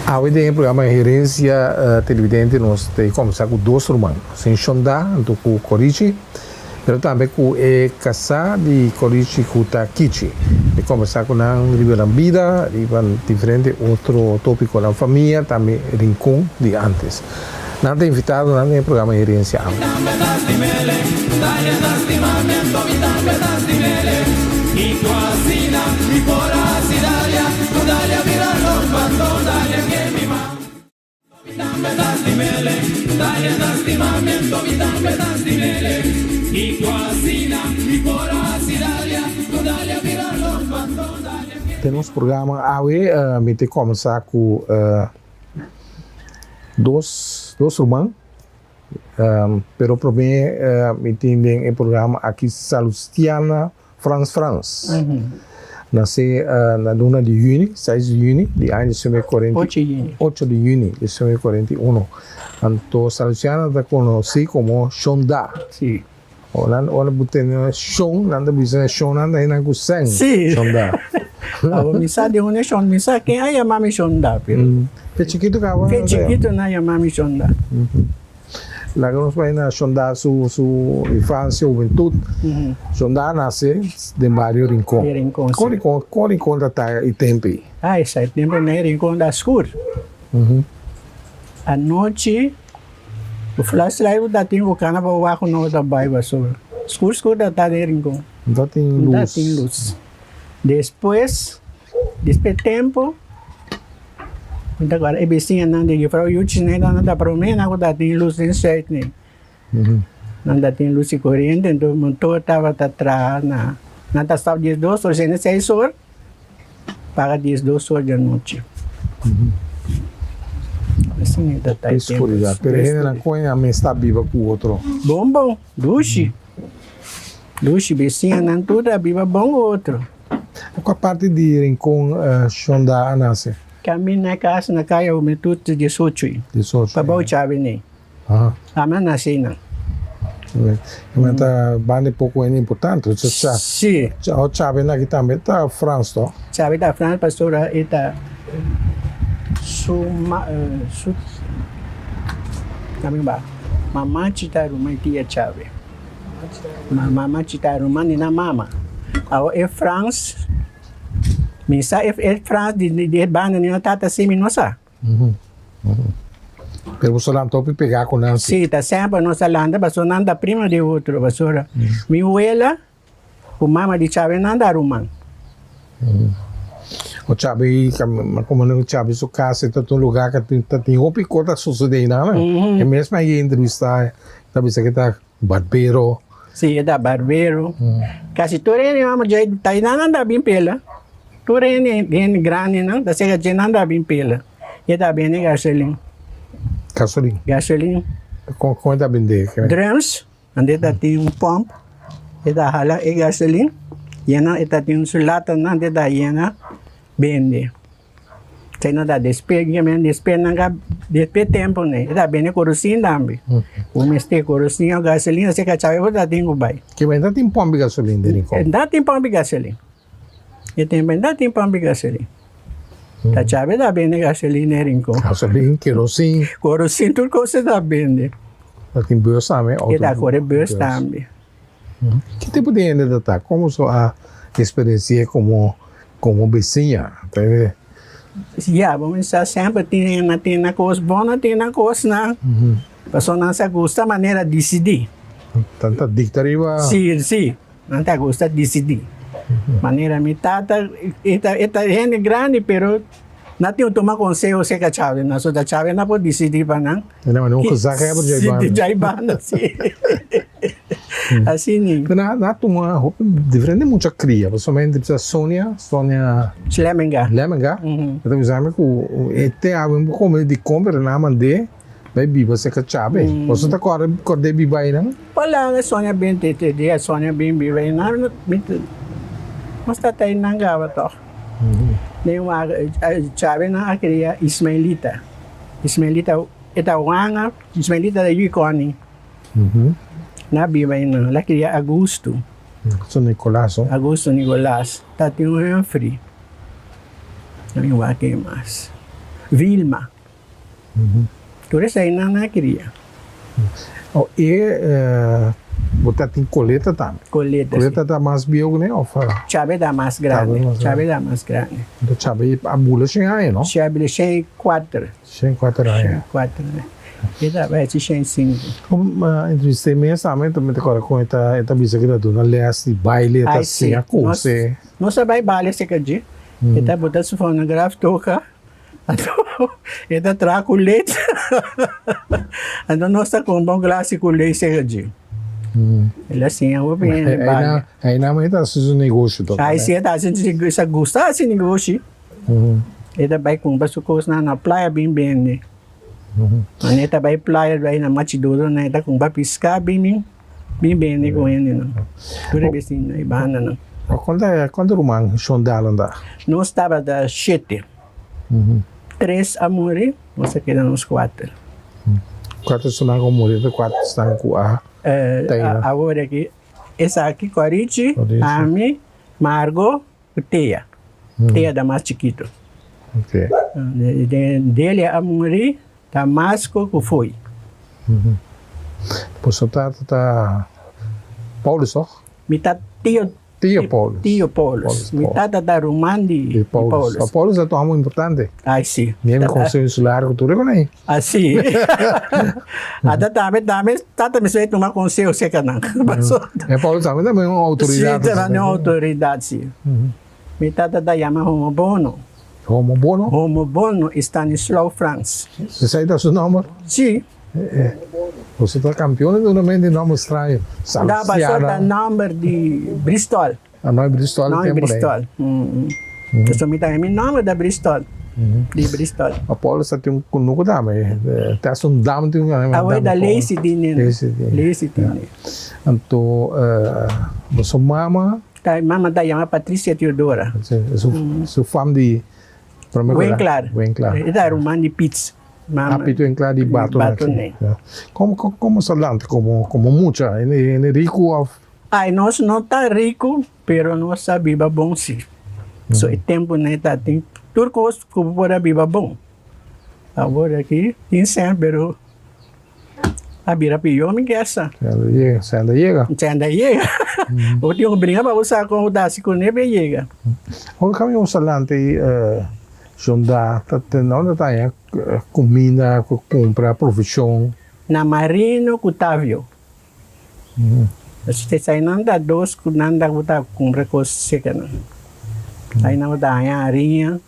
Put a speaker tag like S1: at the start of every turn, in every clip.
S1: Awe den e programa Herencia Televidente nos ta combersa cu dos ruman, Sin Shonda anto cu Corichi, pero tambe cu e casa di Corichi cu ta Kichi. E combersa cu nan riba nan bida, riba diferente otro topiconan, famia, tambe Rincon di antes. Nan ta invitadonan den e programa Herencia Awe. Den nos programa awe mi ta combersa cu Dos dos ruman, pero prome mi tin den e programa aki Salustiana Frans Frans. Nase na luna di juni, seis di juni di aña diesnuebe kuarenta
S2: Ocho di juni.
S1: Ocho di juni diesnuebe kuarenta i uno. Anto Salustiana ta konosí komo Shonda.
S2: Si.
S1: Ora ora bo tene shon, nan ta bisa shonnan ta hende ku sèn.
S2: Sí.
S1: Shonda.
S2: Awor mi sa di unda shon, mi sa ken a yama mi shonda, pero.
S1: Fe chikitu kaba.
S2: Fe chikitu nan a yama mi shonda.
S1: Laga nos bai na shonda su su infansia, hubentut. Shonda a nase den bario Rincon.
S2: Den Rincon, si.
S1: Kon Rincon, kon Rincon ta ta e tempu ei?
S2: Ai, sa e tempu nei Rincon ta skur. Anochi. Bu flashlight bu ta tin ku kana pa wak ku no ta bai pasobra skur skur ta ta den rincon.
S1: No ta tin lus.
S2: No ta tin lus. Despues, despues tempo, mi ta kòrda e bisiñanan di jufrou Yuchi nan nan ta promé nan ku ta tin lus den sùit nei. Nan ta tin lus di koriente enton motor tabata traha na nan ta stòp diesdos or sende seis or. Paga diesdos or di anochi. Asina e ta ta e tempu.
S1: Oscuridad. Pero e hendenan con e amistad biba cu otro.
S2: Bon bon. Dushi. Dushi. Bisiñanan tur ta biba bon cu otro.
S1: Na cua parti di Rincon Shonda a nace?
S2: Caminda na cas na caya Hubentud diesocho.
S1: Diesocho.
S2: Pa bou Chabe nei. Ami a nace einan.
S1: Mi ta banda e poco hende importante.
S2: Si.
S1: O Chabe aki tambe ta Frans to?
S2: Chabe ta Frans pasobra e ta su ma su mama chita ruman e tia Chabe. Mama chita ruman di nan mama. Awor e Frans mi sa e Frans di e banda di nan tata si mi no sa.
S1: Pero boso lanta hopi pegá ku nan
S2: si? Si, ta semper nos a lanta pasobra nan ta prima di otro pasobra mi wela ku mama di Chabe nan ta ruman.
S1: O Chabe, komo nan Chabe su kas e ta un lugá ku ta tin hopi kos ta sosodé einan. E mes mi a yega entrevistá ta bisa ku e ta barbero.
S2: Si, e ta barbero. Kasi tur hende mama dje ta einan nan ta bin pela. Tur hende, hende grandinan ta sega dje nan ta bin pela. E ta bende gasolin.
S1: Gasolin?
S2: Gasolin.
S1: Kon kon e ta bende?
S2: Drums, ande ta tin un pump, e ta hala e gasolin, yena e ta tin su latanan ande ta yena bende. Esei nan ta despe despe nan ka despe tempo nei e ta bende korosin tambe. Bo mester korosin o gasolin esei ka chawe bo ta tin ku bai.
S1: Kiba e ta tin pump di gasolin den Rincon?
S2: E ta tin pump di gasolin. E tempo e ta tin pump di gasolin. Ta chawe ta bende gasolin den Rincon.
S1: Gasolin, kerosin.
S2: Korosin tur kos e ta bende.
S1: Ta tin bus tambe.
S2: E ta kore bus tambe.
S1: Ki tipo di hende ta ta? Komo so a eksperensi'é komo komo bisiña?
S2: Ya, bo mester sa semper tin hende na tin nan kos bon, na tin nan kos nan. Pasobra nan sa gusta manera disidí.
S1: Nan ta dikta riba.
S2: Sí, sí, nan ta gusta disidí. Manera mi tata e ta e ta hende grandi pero nan tin ku tuma konseho serka Chave nan so ta Chave nan por disidí pa nan.
S1: E nan un gezaghebber djai banda.
S2: Si djai banda si. Asina.
S1: Pero nan a tuma hopi diferente mucha kria pasobra mi bisa Sonia, Sonia.
S2: Lemenga.
S1: Lemenga. E ta bisa mi ku e te awe bo kome di kon pero nan a mand'é bai biba serka Chabe. Boso ta kòrda kòrd'é biba einan?
S2: Hola Sonia bin te te dia Sonia bin biba einan mi ta nos ta ta einan gaba tòg. Den wak Chabe nan a kria Ismaelita. Ismaelita e ta wanga Ismaelita ta yu Connie. Nan a biba einan. El a kria Augusto.
S1: Augusto Nicolas.
S2: Augusto Nicolas. Ta tin un Humphrey. Mi wak ken mas. Vilma. Tur eseinan nan a kria.
S1: Oh, e bo ta tin Coleta tambe?
S2: Coleta, si.
S1: Coleta ta mas bieu ku ne of?
S2: Chabe ta mas grandi. Chabe ta mas grandi.
S1: Enton Chabe a bula shen aña, no?
S2: Chabe shen i kuater.
S1: Shen i kuater aña.
S2: Shen i kuater. E ta bai haci shen i sinku.
S1: Kom entrevist'é mes tambe, mi ta kòrda kon e ta e ta bisa ku e ta duna lès di baile, e ta siña kose.
S2: Nos a bai baile serka dje, e ta bota su fonograf toka. Anto e ta traha ku lech. Anto nos ta kumpra un glasi ku lech serka dje. El a siña hopi hende balia.
S1: Einan e ta hasi su negoshi tok.
S2: Ai si e ta hasi e ta gusta hasi negoshi. E ta bai kumpra su kosnan na playa bin bende. Ora e ta bai playa bai na Machidoro nan e ta kumpra piska bin bin bende ku hendenan. Tur e bisiña e bandanan.
S1: Kuantu ruman Shon Dallon ta?
S2: Nos tabata shete. Tres a muri, nos a keda nos kuater.
S1: Kuater esnan ku a muri ta kuater esnan ku a ta ina?
S2: Awor aki, esaki Corichi, ami, Margo ku Tea. Tea ta mas chikitu. Delia a muri, Damasco ku foi.
S1: Boso tata ta Paulus toch?
S2: Mi ta tio.
S1: Tio Paulus.
S2: Tio Paulus. Mi tata ta ruman di Paulus.
S1: Pa Paulus ta un importante.
S2: Ai si.
S1: Miembro Consejo Insular ku tur e konai.
S2: Ah si. Ata tambe tambe tata mester tuma conseho serka nan.
S1: E Paulus tambe ta un outoridat.
S2: Si, ta un outoridat si. Mi tata ta yama Homobono.
S1: Homobono?
S2: Homobono Stanislaw Frans.
S1: Esei ta su nomber?
S2: Si.
S1: Boso ta campeones di dunamento di nomber straño.
S2: No, pasobra ta nomber di Bristol.
S1: Ah, nomber di Bristol.
S2: Nomber di Bristol. Pasobra mi ta mi nomber ta Bristol. Di Bristol.
S1: Ma Paulus ta tin un kunuku tambe. Te hasta un dam tin un.
S2: Awe ta Lacey tin.
S1: Lacey tin.
S2: Lacey tin.
S1: Anto boso mama.
S2: Ta mama ta yama Patricia Teodora.
S1: Su fam di prome
S2: Winklar.
S1: Winklar.
S2: E ta ruman di Piets.
S1: Mama. Ah, Piet Winklar di Bartonee. Como como sa lanta como como mucha? Hende riku of?
S2: Ay nos no ta riku pero nos sa biba bon si. So e tempo nan ta tin tur kos ku bo por a biba bon. Awor aki tin sèn pero A bira pió mi kesa.
S1: Senda yega, senda yega.
S2: Senda yega. Bo tin ku bringa pa bo sa kon bo ta hasi kuné pa e yega.
S1: Ora kami un salante i Shonda ta tende unda ta haña kuminda ku kumpra provishon?
S2: Na Marino ku Tavio. Esei nan ta dos ku nan ta ku ta kumpra kos seka nan. Ai nan bo ta haña hariña.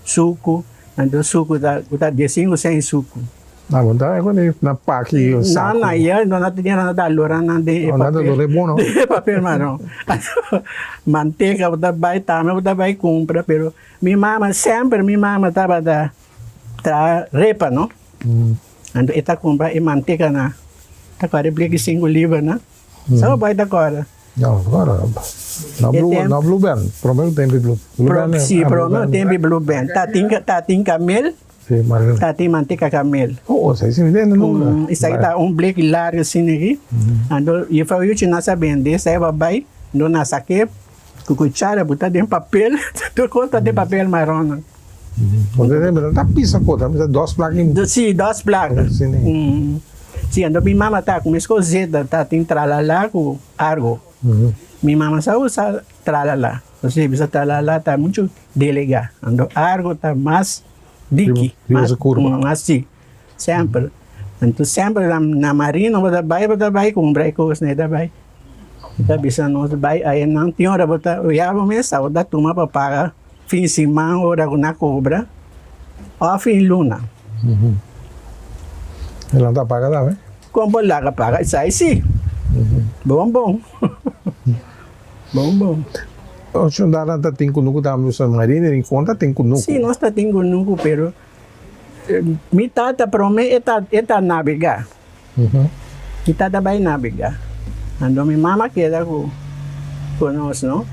S2: Suku, anto suku ta ku ta diesinku sen suku.
S1: Na bo ta ku na paki o saku.
S2: No, no, ya no na tene na ta lora nan den e
S1: papel. No, na ta lora e bon no.
S2: Den e papel maron. Anto manteka bo ta bai tambe bo ta bai kumpra pero mi mama semper mi mama tabata traha repa no. Anto e ta kumpra e manteka na ta kore bleki sinku libra na. Sa bo bai ta kore.
S1: No, ora no blue, no blue band, prome ku tempi blue blue band.
S2: Si, prome ku tempi blue band. Ta tin ta tin kamel,
S1: Si, marga.
S2: ta tin manteka kamel.
S1: Oh, esei si mi tende nunka.
S2: Esaki ta un bleki largu asina aki. Anto juffrouw Yuchi nos a bende, esei bo a bai, anto nan a sak'é ku kuchara buta den papel, tur kos ta den papel maron.
S1: Bo ta pisa kos, ta bisa dos plak.
S2: Si, dos plak. Si, anto mi mama ta ku meskos zeta, ta tin tralala ku argo. Mi mama sa usa tralala, pasobra e bisa tralala ta muchu delega, anto argo ta mas diki, mas si, semper. Anto semper na marina bo ta bai, bo ta bai kumpra e kosnan, e ta bai. Ta bisa nos bai ayanan tin ora bo ta ya bo mes ta bo ta tuma pa paga fin siman ora ku nan kobra òf fin luna.
S1: E nan ta paga tambe?
S2: Kon bo laga paga esei si. Bon bon. Bon bon.
S1: Oshondar nan ta tin kunuku tambe usa Marina Rincon ta tin kunuku.
S2: Si nos ta tin kunuku pero mi tata prome e ta e ta nabega. Mi tata bai nabega anto mi mama keda ku ku nos no.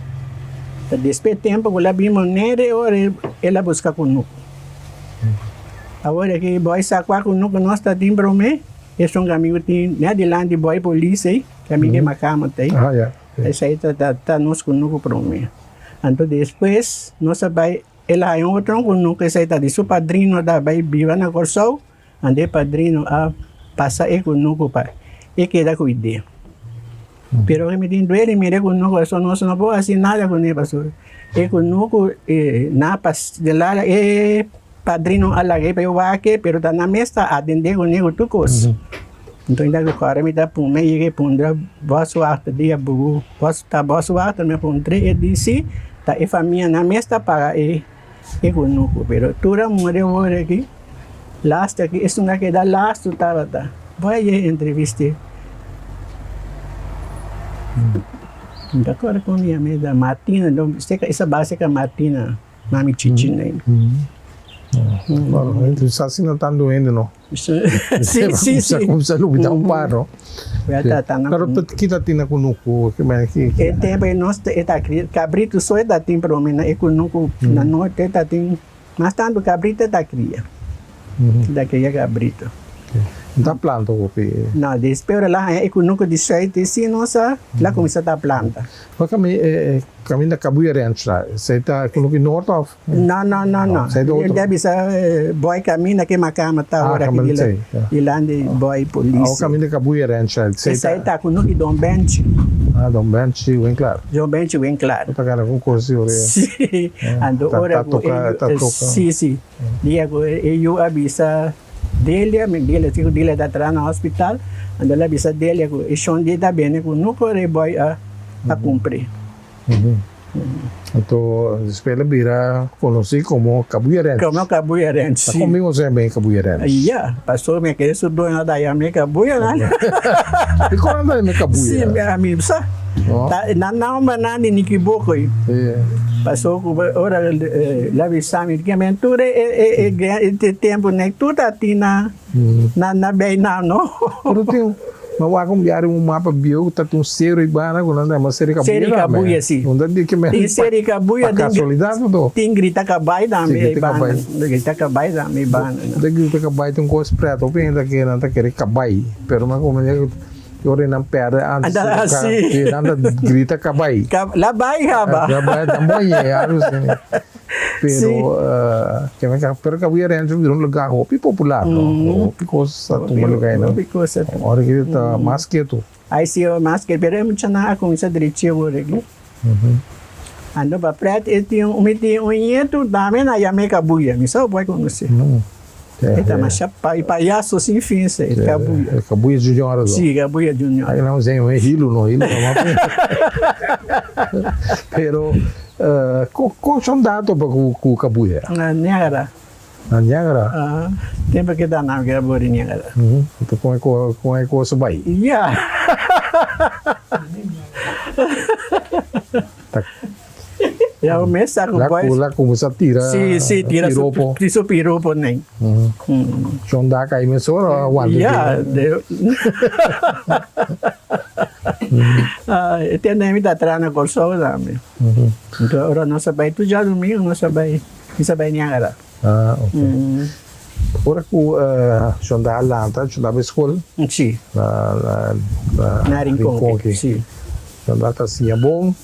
S2: Ta despues tempo ku el a bin Bonaire ora el a buska kunuku. Awor aki boy sa kua kunuku nos ta tin prome esun kaminda tin ne adilanti boy polis ei kaminda e makama ta ei. Esei ta ta nos kunuku prome. Anto despues nos a bai el a haña otro kunuku esei ta di su padrino ta bai biba na Kòrsou anto e padrino a pasa e kunuku pa e keda kuid'é. Pero mi tin duele mira e kunuku pasobra nos no por hasi nada kuné pasobra e kunuku na pas di lala e padrino a lag'é pa e wak pero ta nan mes ta atendé kuné ku tur kos. Enton ta ku kòrda mi ta pun mi yega e puntra bòswakter dia bugu bòs ta bòswakter mi a puntr'é e di si ta e famianan mes ta paga e e kunuku pero tur a muri awor aki lastu aki esun a keda lastu tabata bo a yega entrevist'é mi ta kòrda kon mi yama e Martina esa base ka Martina mami chichi nei.
S1: Sa asina tantu hende no.
S2: Si, si, si.
S1: Kumsa lubida un par no. Pero kita tin na kunuku?
S2: E tempo e nos e ta cria cabrito so e ta tin prome na e kunuku na norte e ta tin mas tanto cabrito e ta cria. E ta cria cabrito.
S1: No ta planta hopi?
S2: No, despues ora la haña e kunuku di suite si nos a la kumsa ta planta.
S1: Por kaminda Kabuya Ranch ta? Esei ta kunuku norte of?
S2: No, no, no, no.
S1: Otro.
S2: Debe sa boy camina ke makama ta
S1: Ah,
S2: ora ki
S1: camina
S2: dila
S1: sei, ja.
S2: dilandi boy
S1: Awo
S2: police.
S1: camina Kabuya Ranch ta. Sei
S2: Esei
S1: ta.
S2: ta ku no ki Don Benchi.
S1: Ah, Don Benchi Winklar.
S2: Don Benchi Winklar.
S1: Ta gana con corsi ora.
S2: Si. Anto
S1: Ta
S2: ora
S1: ta
S2: ku
S1: toca,
S2: e
S1: ta toca.
S2: Si, si. Dia ku e yu a bisa Delia, mi Delia si ku Delia ta traha na hospital, anto el a bisa Delia ku e shon di ta bini ku no por e boy a a cumpri.
S1: Anto despues el a bira conoci como Cabuya Ranch.
S2: Como Cabuya Ranch, si.
S1: Ta con mi José ben Cabuya Ranch?
S2: Ya, pasobra mi a kere su dueño ta yam'é Cabuya nan.
S1: Di con nan ta yam'é Cabuya?
S2: Si, ami sa. Nan nomber nan di Nicky Bokoy. Pasobra cu ora el a bisa mi, kiamen tur e tempo nek tur ta tin na. Na na bay nan no.
S1: Pero tin mi wak un biaha riba un mapa bieu ku ta tin un sero i banda ku nan ta yama Seri Kabuya
S2: Seri Kabuya si.
S1: Unda di ke
S2: Tin Seri Kabuya
S1: pa kasualidat o do?
S2: Tin Grita Kabay tambe
S1: Si
S2: ei
S1: Grita
S2: banda.
S1: Kabay.
S2: Grita Kabay tambe ei banda no.
S1: De Grita Kabay tin un kos pret hopi hende ta kere nan ta kere kabay pero nan komo e ora nan perde antes
S2: Anda si.
S1: Nan ta grita kabay.
S2: La bay kaba.
S1: La bay nan bo yega algo asina. Pero keme ka pero Cabuya Ranch a bira un lugar hopi popular no hopi cos a tuma lugar einan
S2: Hopi cos a tuma.
S1: Ora ki ta mas ketu.
S2: Ai si mas ketu pero e muchanan a cuminsa drechi awor aki. Ando pa pret e tin mi tin un nietu tambe na yama e Cabuya mi sa bo a conoce. E ta masha payaso sin fin esei Cabuya.
S1: Cabuya Junior ato.
S2: Si Cabuya Junior.
S1: Ai nan us'e un hilo no hilo ta mas Pero con son dato pa cu Cabuya?
S2: Na Niagara.
S1: Na Niagara?
S2: Tempo ke ta nan keda bori Niagara.
S1: Enton con e con e cosa bay?
S2: Ya. Ya bo mes sa ku boys.
S1: La kuminsá tira
S2: Sí, sí, tira su
S1: piropo.
S2: Tira su piropo nen.
S1: Shon da kai mesora aguanta.
S2: Ya. E tende mi ta traha na Kòrsou tambe. Enton ora nos a bai tur djadumingu nos a bai mi sa bai Niagara.
S1: Ah, ok. Ora ku Shon da a lanta, Shon da bai skol?
S2: Sí.
S1: Na na
S2: na Rinconke. Sí.
S1: Shon da ta siña bon.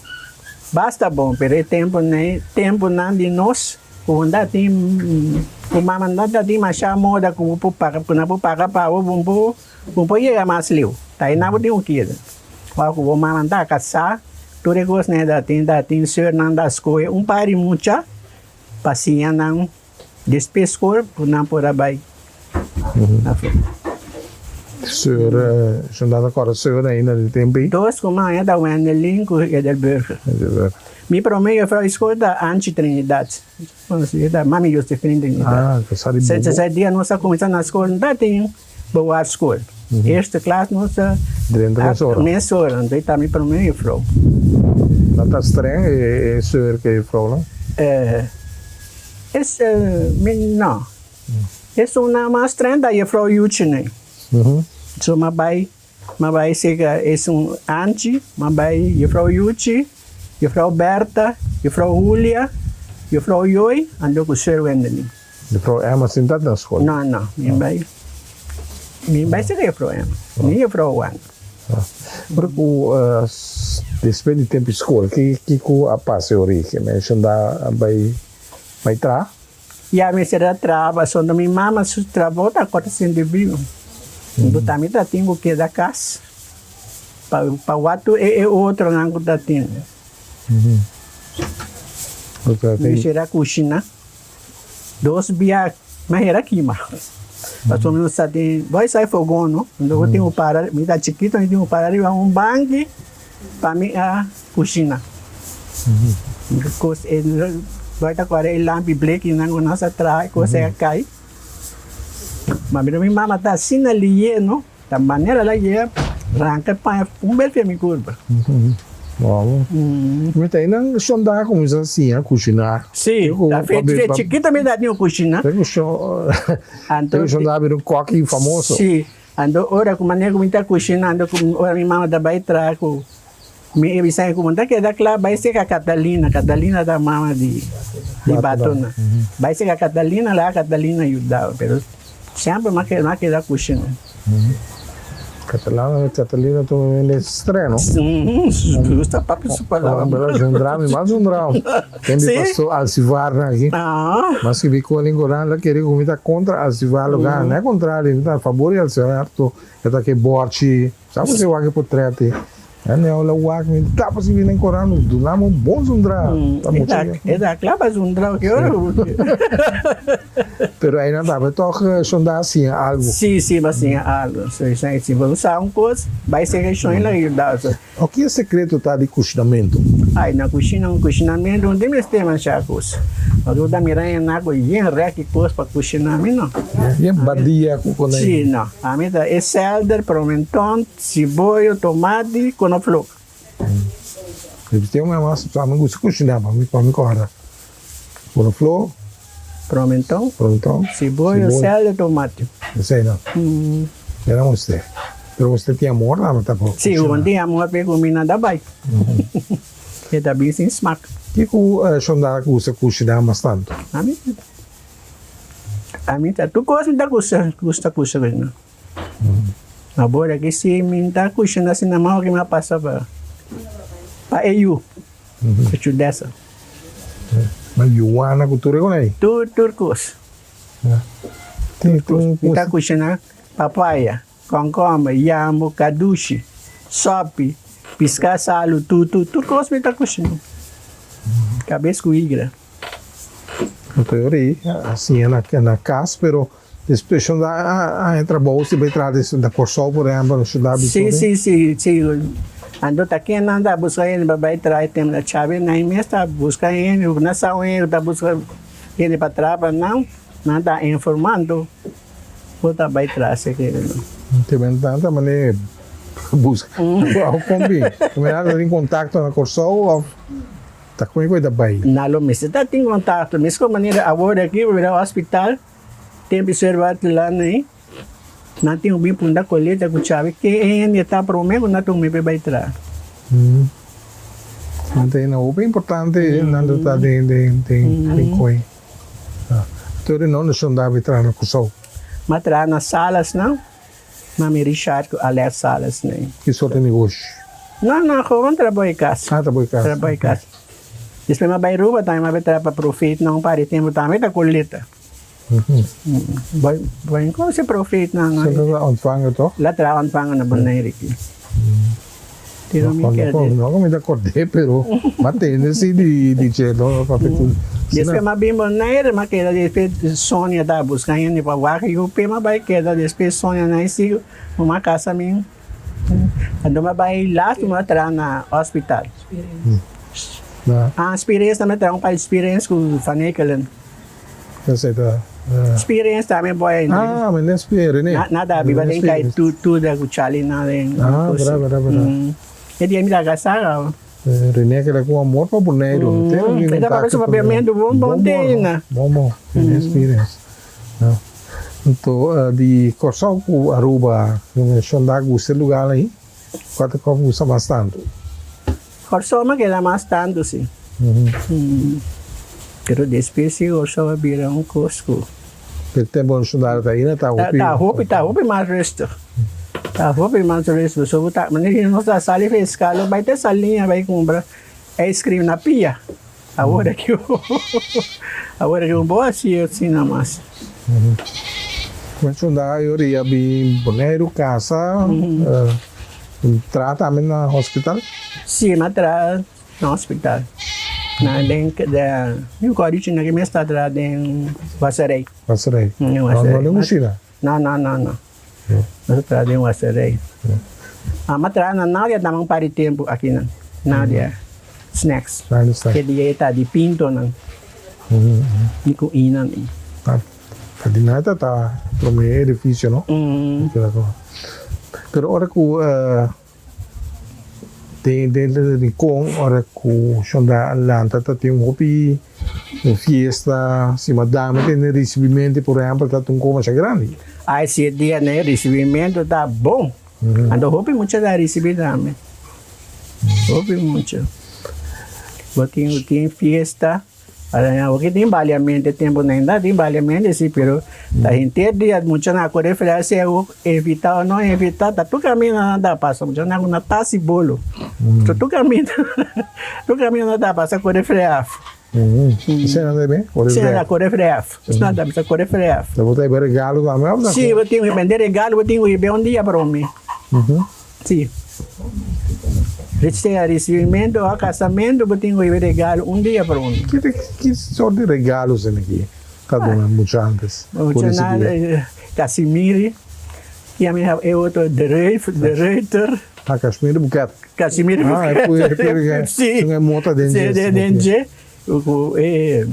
S2: Basta bon, pero e tempo nei, temponan di nos ku unda tin ku mama no ta tin masha moda ku bo por paga, ku nan por paga pa bo, bo por bo por yega mas leu. Ta einan bo tin ku keda. Ora ku bo mama ta kasá, tur e kosnan ta tin, ta tin sùrnan ta skohe un par di mucha pa siña nan despues skol ku nan por a bai afó.
S1: Seur, Shonda ta kòrda seur ainda di tempu ei?
S2: Dos ku maña ta Wendelin ku Edelburger.
S1: Edelburger.
S2: Mi promé juffrouw di skol ta Anchi Trinidad. E ta mami Josefina Trinidad.
S1: Ah, ku sa di bobo.
S2: Sesenta dia nos a kuminsá na skol, no ta tin bewaarskool. Eerste klas nos a.
S1: Drenta mesora.
S2: Mesora, anto e ta mi promé juffrouw.
S1: Nan ta streng e seur ku e juffrouwnan?
S2: Es, mi no. Esun mas streng ta juffrouw Yuchene. So m'a bai, m'a bai serka esun Anchi, m'a bai juffrouw Yuchi, juffrouw Bertha, juffrouw Julia, juffrouw Joy, anto ku seur Wendelin.
S1: Juffrouw Emma sinta na skol?
S2: No, no, mi bai, mi bai serka juffrouw Emma, ni juffrouw Wanda.
S1: Ora ku despues di tempu di skol, kiko a pasa e origi? Menshonda a bai bai traha?
S2: Ya mester a traha pasobra mi mama su trabou ta kòrta sinti bibu. Bo tambe ta tin ku keda kas pa pa wak tur e otronan ku ta tin. Mester a kushiná dos bia manera kima pasobra nos ta tin bo a sa e fogon no bo tin ku para mi ta chikito mi tin ku para riba un banki Pa mi a kushina. Kos e bai ta kore e lampi blekinan ku nos a traha e kos ei a kai. Ma mira mi mama ta asina liyeno, ta manera la yega ranka e paña un bes fia mi kurpa.
S1: Mi ta einan shonda a kuminsá siña kushiná.
S2: Si, ta fe chikito mi ta tin kushina.
S1: Te ku shonda a bira un kòki famoso.
S2: Si, Ando ora ku manera ku mi ta kushina, ando ku ora mi mama ta bai traha ku mi e bisa ku bo ta keda kla bai seka Catalina, Catalina ta mama di di Batona, bai seka Catalina laga Catalina yuda bo, pero semper mi a keda kushina.
S1: Catalana, Catalina ta un hende streno.
S2: Gusta papia su palabra.
S1: Zundra mi mas zundra. Ken di pastor Alcivar nan aki. Mas ki bi koning koran la kere ku mi ta kontra Alcivar lo gana. No e kontrario, mi ta a fabor di Alcivar to e ta ke borchi. Sa bo si wak e potret ei. E neo la wak mi tapa si bini koran mi duna mi un bon zundra. Ta mucha ke.
S2: E ta kla pa zundra ki ora ku.
S1: Pero einan tambe tòg shonda a siña algu.
S2: Si, si, bo a siña algu. Si bo sa un kos, bai serka e shon i yuda bo.
S1: O ki e sekreto ta di kushinamentu?
S2: Ai, na kushina, un kushinamentu no tin mester masha kos. Pasobra bo ta mira hende ku yen rèk di kos pa kushiná, mi no.
S1: Yen badia ku konai.
S2: Si, no. Ami ta e sèlder, promenton, siboyo, tomati, konoflok.
S1: Tin un mas, ami gusta kushiná, pa mi, pa mi kòrda. Konofló.
S2: Promenton.
S1: Promenton.
S2: Siboyo, sèlder, tomati.
S1: Esei no. Era mester. Pero mester tin amor tambe ta por
S2: Si, un tin amor pa e kumina ta bai. E ta bin sin smak.
S1: Kiko Shonda gusta kushiná mas tantu?
S2: Ami ami ta tur kos mi ta gusta gusta kushiná. Abor aki si mi ta kushiná asina mas oki mi a pasa pa pa e yu. E chudesa.
S1: Ma yuana ku tur e kon ei?
S2: Tur tur kos. Tur kos. Mi ta kushina papaya, konkomber, yambo, kadushi, sopi, piská salu, tutu, tur kos mi ta kushina. Kabes ku igra.
S1: Anto e ora ei a siña na kas pero despues shon ta haña trabou si bai traha na Kòrsou por ehèmpel shon ta
S2: Si si si si anto ta ken nan ta buska hende pa bai traha e tempu ta chabe nan mes ta buska hende nan sa un hende ku ta buska hende pa traha pa nan nan ta informa anto bo ta bai traha sekere no.
S1: Te ben tanta manera buska awor kon bin te manera ta tin kontakto na Kòrsou òf Ta kon e ta bai?
S2: Na lo mester ta tin kontakto. Mesko manera awor aki bo bira hospital, tempu ser batulá nei, nan tin ku bin punta koleta ku chabi ke hende ta promé ku nan tuma p'e bai traha.
S1: Nan ta hende hopi importante nan ta ta den den den koi. Tur e no shon da bai traha na Kòrsou.
S2: M'a traha na salas nan. Mami Richard ku Alex Salas nei.
S1: Ki sorto negoshi?
S2: No, no, gewoon trabou e kas.
S1: Ah, trabou e kas.
S2: Trabou e kas. Despues m'a bai Aruba tambe, m'a bai traha pa Profeet nan un par di tempu tambe ta koleta. Bo, bo a konoce Profeet nan?
S1: Esei ta ontvanger toch?
S2: La traha ontvanger na Bonaire aki. Pero mi kerde.
S1: No ku mi ta kord'é, pero m'a tende si di di dje no papia ku.
S2: Despues m'a bin Bonaire, m'a keda despues Sonia ta buska hende pa wak yu p'e m'a bai keda despues Sonia na sigui m'a kasa mi. Anto m'a bai laatst m'a traha na hospital. Ah, Spirens tambe traha un par di Spirens ku Van Ekelen.
S1: Esei ta.
S2: Experience tambe bo a entra.
S1: Ah, mi no spera ne.
S2: Nada, biba den kai tu tu da ku Charlie na den.
S1: Ah, bra bra bra.
S2: E dia mi ta kasa kaba.
S1: Rene keda ku amor pa Boneiru.
S2: E ta papia su papiamentu bon bon te ainda.
S1: Bon bon, Rene experience. Anto di Kòrsou ku Aruba, Shonda gusta e lugar ahi? Kua ta kua bo gusta mas tantu?
S2: Kòrsou mi keda mas tantu si. Pero despues si Kòrsou a bira un kos ku.
S1: Pero tempu bo sundado ta ainda ta hopi.
S2: Ta hopi, ta hopi mas rustig. Ta hopi mas rustig. So bo ta, manera nos ta sali for eskala bai te saliña bai kumpra ice cream na pia. Awor aki awor aki un bo hasi asina mas.
S1: Bo sundado yori a bin Boneiru kasa, traha tambe na hospital?
S2: Si, mi a traha na hospital. Na den mi ku a dichi na ki mi sta traha den waserei.
S1: Waserei. No, no den kushina?
S2: No, no, no, no. Mi ta traha den waserei. Mi a traha na Nadia tambe un par di tempu aki nan. Nadia Snacks. Ke dia e ta di pintonan. Di ku inan.
S1: Pa di nada ta prome edifisio no. Pero ora ku Den den Rincon ora cu Shonda a lanta ta tin hopi fiesta, si madame tene ricibimento por ehempel ta un cosa masha grandi.
S2: Ay si e dia n'e ricibimento ta bon, anto hopi mucha ta ricibi tambe, hopi mucha. Bo tin tin fiesta. Awor tin baliamento e tempo nan ainda tin baliamento si pero ta henter dia mucha nan a kore fria sea ku evita o no evita ta tur kaminda nan ta pasa mucha nan ku na tas i bolo so tur kaminda tur kaminda nan ta pasa kore fria af.
S1: Esei nan ta bini kore
S2: fria af. Esei nan ta kore fria af esei nan ta bisa kore fria af.
S1: Bo ta hiba regalo tambe of ta?
S2: Si bo tin ku bende regalo bo tin ku hiba un dia prome. Si. Sea risibimentu o kasamentu bo tin ku hiba regalo un dia pa un.
S1: Ki sort di regalo esei aki ta duna mucha antes ku risibí?
S2: Casimiri, i ami hab e otro de Ruyter.
S1: Ah, Casimiri Buket.
S2: Casimiri Buket.
S1: Ah, e pui
S2: Si.
S1: e mota den dje.
S2: Si, den dje. Ku e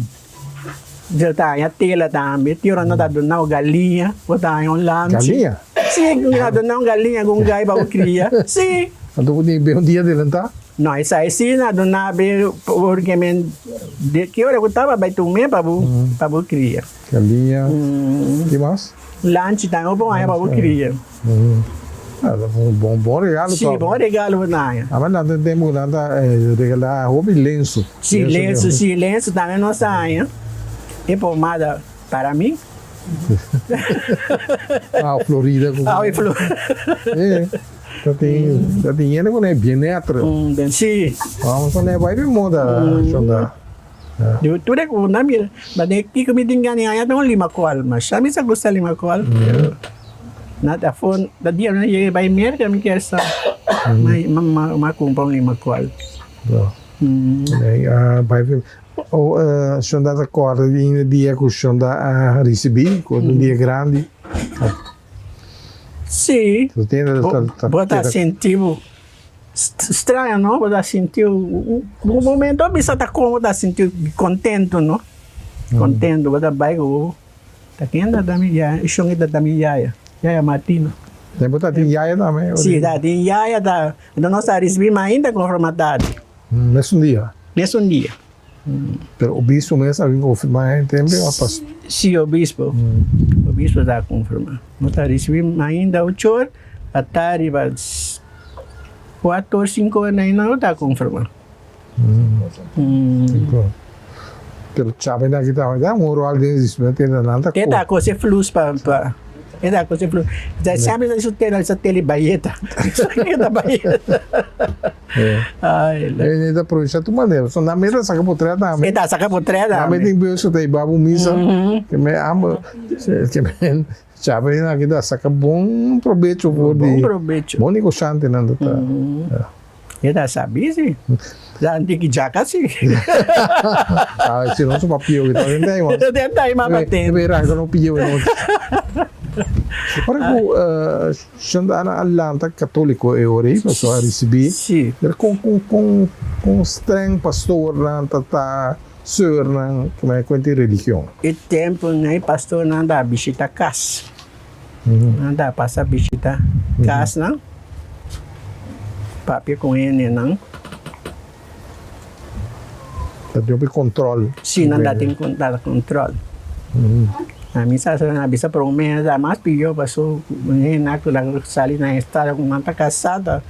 S2: dje ta haña tela tambe. Tin ora no ta duna un galiña, bo ta haña un lamchi.
S1: Galiña?
S2: Si, no ta duna un galiña ku un gai pa bo kria. Si.
S1: Anto bo tin be un dia adelantá?
S2: No, esei si na duna be porque men de ki ora ku taba bai tume pa bo pa bo kria.
S1: Galiña, ki mas?
S2: Lamchi tambe bo por haña pa bo kria.
S1: Un bon regalo
S2: Sí, bon regalo bo ta haña.
S1: Aba nan tin tempu ku nan ta regalá hopi lensu.
S2: Sí, lensu, sí, lensu tambe nos ta haña. E pomada para mi.
S1: Ah, Florida.
S2: Ah, Florida.
S1: Eh, ta tin, ta tin hende ku nan e bien netra.
S2: Sí.
S1: Vamos a bai bin moda, shonda.
S2: Tur e ku nan mira, ma den kiko mi tin gana haña ta un limakual, masha mi sa gusta limakual, na ta afó ta dia mi yega bai Merka mi kier sa ma kumpra un limakual.
S1: Shonda ta kòrda di un dia ku Shonda a risibí, ku un dia grandi.
S2: Sí, bo ta sinti bo. Straño no, bo ta sinti un momento bisa ta como ta sinti contento no, contento bo ta bai ku ta ken ta ta mi yaya, e shon ta ta mi yaya, yaya Martino.
S1: Den bo ta tin yaya tambe?
S2: Si ta tin yaya ta, enton nos ta ricibi mainta conforme tardi.
S1: Mesun dia?
S2: Mesun dia.
S1: Pero obispo mes a bin confirma e tembe of pas?
S2: Si obispo, obispo ta confirma. No ta ricibi ainda ocho or, a tardi pa cuatro or cinco or ainda no ta confirma.
S1: Pero chape nan ki ta un rol den ricibi nan ta.
S2: E ta cose flus pa pa. E ta cose flus. Semper ta su tela sa tele bayeta. Sa bayeta.
S1: E ta aprovecha tur manera. So nan mes ta saka potret tambe.
S2: E ta saka potret
S1: tambe. Nan mes tin beus ku ta hiba bo misa. Ke men amba ke men chape nan aki ta saka bon probecho for di.
S2: Bon probecho.
S1: Bon negoshantenan ta ta.
S2: E ta sabi si. Ta anti ki djaka si.
S1: Ah, si no su pa pio ki ta den tai man.
S2: Den tai man pa ten.
S1: E be ranka no pio e nochi. Ora ku Shandana a lanta katoliko e ora ei paso a risibi.
S2: Si.
S1: Pero kon kon kon kon streng pastornan ta ta seurnan ku kuenta e religion?
S2: E tempunan e pastornan ta bishita kas. Nan ta pasa bishita kasnan, papia ku hendenan.
S1: Ta tin hopi control.
S2: Si, nan ta tin control. Ami sa nan a bisa prome ta mas piyo paso hendenan ku ta sali na estado ku nan ta kasa ta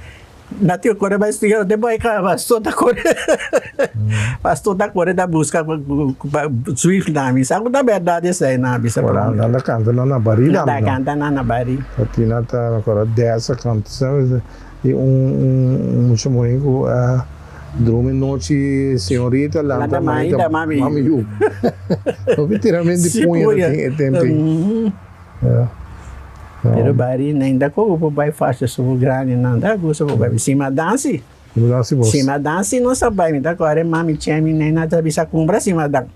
S2: Na tin kore bai studia te bai ka pastor ta kore pastor ta kore ta buska pa swift na mi sa ku ta berdad esei na bisa
S1: pa mi. Nan ta kanta nan na bari
S2: tambe. Nan ta kanta nan na bari.
S1: Tina ta kore desa kanta i un un mucha muhe ku a drumi nochi señorita lanta mainta mami yu. Hopi tirament di puña ta tin e tempo ei.
S2: Pero bari ainda ku bo bai fasi su grandi nan ta gusta bo bai sima dansi. Sima dansi nos a bai mi ta kore mami chemi nena ta bisa kumpra sima dan.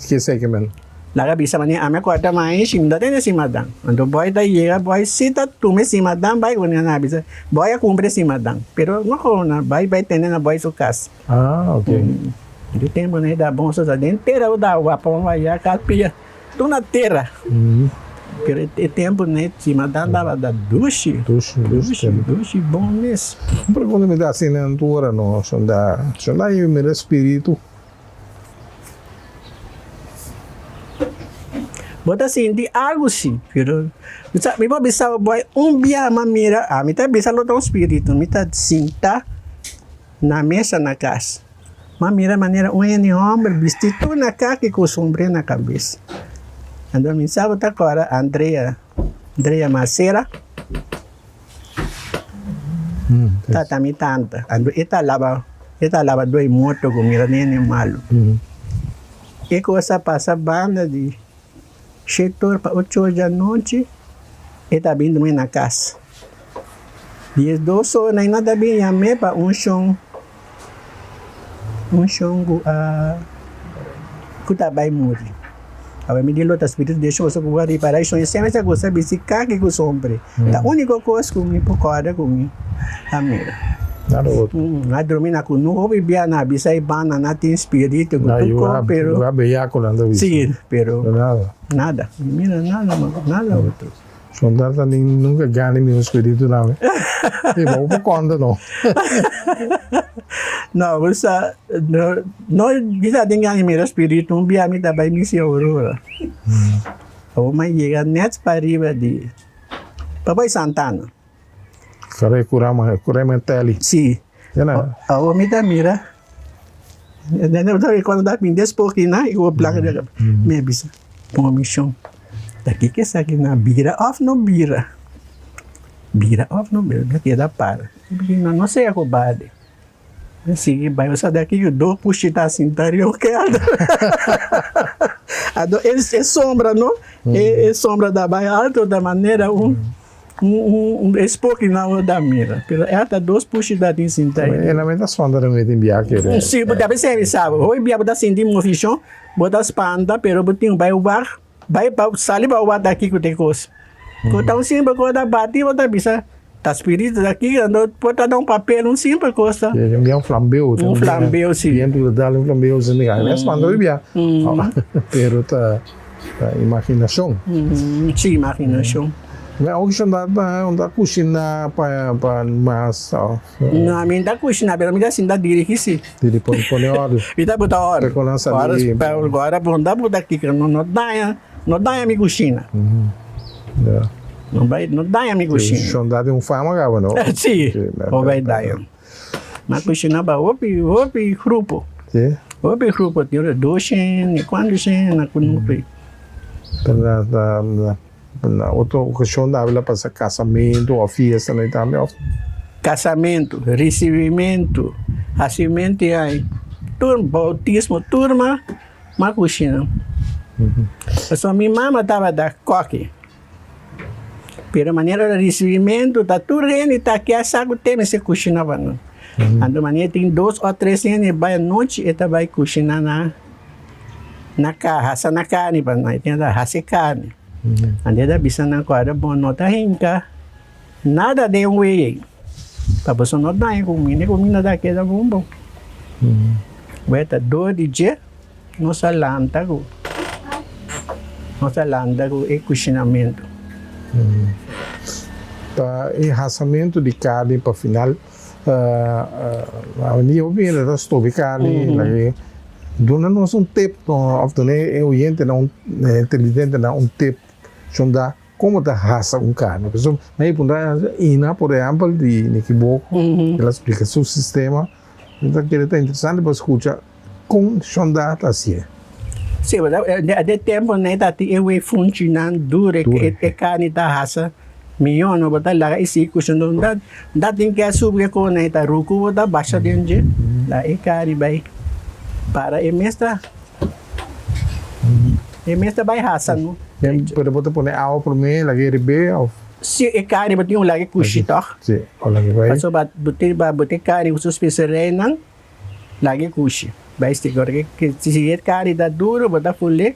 S1: Ke esei ke men?
S2: Laga bisa mane ami a kòrta maishi mi ta tene sima dan. Anto boy ta yega boy si ta tuma e sima dan bai ku nena a bisa boy a kumpra e sima dan pero no komo na bai bai tene na boy su kas.
S1: Ah ok.
S2: Di tempu nan e da bon so ta den tera bo da wapa waya kal pia. Tur na tera. Pero e tempu ne Simadan tabata dushi.
S1: Dushi, dushi tempu.
S2: Dushi, bon mes.
S1: Un pregunta mi ta hasi nan tur ora no, Shonda, Shonda a mira spiritu?
S2: Bo ta sinti algu si, pero mi por bisa bo boy un bia mi a mira, ami ta bisa lo ta un spiritu, mi ta sinta na mesa na kas. M'a mira manera un hende homber bisti tur na kaki ku sombré na kabes. Anto mi sa bo ta kòrda Andrea, Andrea Macera, tata mi tanta. Anto e ta laba, e ta laba doi moto ku mira nene malu. E kos a pasa banda di shete or pa ocho or di anochi, e ta bin drumi na kas. 12 or nan ta bin yam'é pa un shon. Un shon ku a ku ta bai muri. Awe mi di lo ta spiritu di shon so ku bo a ripara e shon e semper ta gusta bisti kaki ku sombre. Ta uniko kos ku mi por kòrda ku mi a mira.
S1: Nada otro.
S2: A drumi na kunu hopi bia na bisa e banda na tin spiritu ku tur kos pero.
S1: Lugar beyaco nan ta bisa.
S2: Si pero.
S1: Nada.
S2: Nada. Mi mira nada nada otro.
S1: Son tata ni nunca gana mi un spiritu nami. E bo por conta no.
S2: No, bo sa, no, no bisa den gana mira spiritu, un bia mi ta bai misi Aurora. Awor mi a yega net pariba di, pa bai Santana.
S1: Kare kurama, kurama teli.
S2: Si. Awor mi ta mira, cuando ta bini despues kina, i bo plaka mi a bisa, pon mi shon. Ta kiko esaki na bira of no bira? Bira of no bira? Mi a keda para. Mi no sea cobarde. Mi a sigui bai. Bo sa di aki yu dos pushi ta sinta riba un kelder. Anto e sombra no, e sombra ta bai alto ta manera un un spoki nan bo ta mira. Pero e ata dos pushi ta tin sinta ei.
S1: E lamenta spanta den mete biaha.
S2: Si, bo ta bisa mi sa. Hopi bia bo ta sinti movishon. Bo ta spanta pero bo tin bai wak bai pa sali pa wak aki ku te kos ku ta un simpel kos ta bati bo ta bisa ta spiritu ta aki anto por ta da un papel un simpel kos ta
S1: Bia un flambeu
S2: un flambeu si
S1: bientu ta dal un flambeu si mi a spanta bia pero ta imaginashon
S2: si imaginashon.
S1: Mi a oki shon ta kushina pa mas of.
S2: No, ami no ta kushina, pero mi ta sinta dirigi si.
S1: Diri pone pone òrdu.
S2: Mi ta buta òrdu.
S1: Pero nan sa di.
S2: Ora ora bo no ta buta kiko, no no daña, no daña mi kushina.
S1: Ya.
S2: No bai, no daña mi kushina.
S1: Shon ta tin un fama kaba no?
S2: Si, no bai daña. Mi kushina pa hopi, hopi grupo.
S1: Si.
S2: Hopi grupo, tin ora doshen, ni kuantu shen na kunupi.
S1: Pero na na. Na otro ocasion ta habla pasa casamento of fiesta nan tambe of.
S2: Casamento, ricibimento, hacimento y ay tur bautismo tur ma ma cushina. Pasobra mi mama tabata koki pero manera di ricibimento ta tur hende ta kia sa cu te mester cushina pa nan. Anto manera tin dos o tres hende bai anochi e ta bai kushina na na ka hasa na karni pa nan e tin ta hasi karni. Anto e ta bisa nan ku ora bo no ta hinka nada den wei ei pa boso no daña kuminda, e kuminda ta keda bon bon. Wei ta dor di dje nos a lanta ku nos a lanta ku e kushinamentu.
S1: Pa e hasamentu di karni pa final Awendia hopi hende ta stobi karni laki duna nos un tip of duna e oyentenan un e televidentenan un tip shonda komo ta hasa un karni pasobra mi a puntra Ina por ehempel di mi ekiboco el a splika su sistema mi ta kere ta interesante pa skucha kon shonda ta hasié.
S2: Si, de tempo nan ta tin e wei funchinan duro e karni ta hasa mihó no bo ta laga e sigui kushin da tin ke a subi e kon nan ta ruku bo ta basha den dje la e karni bai para e mes ta e mes ta bai hasa no.
S1: Pero bo ta pone awa prome laga e rib'é of?
S2: Si e karni bo tin un laga e kushi tòg.
S1: Si, o laga e bai.
S2: Pasobra bo tin bo tin karni ku su spesereinan. Laga e kushi bai stika. Ora ke si e kari ta duru bo ta ful'é,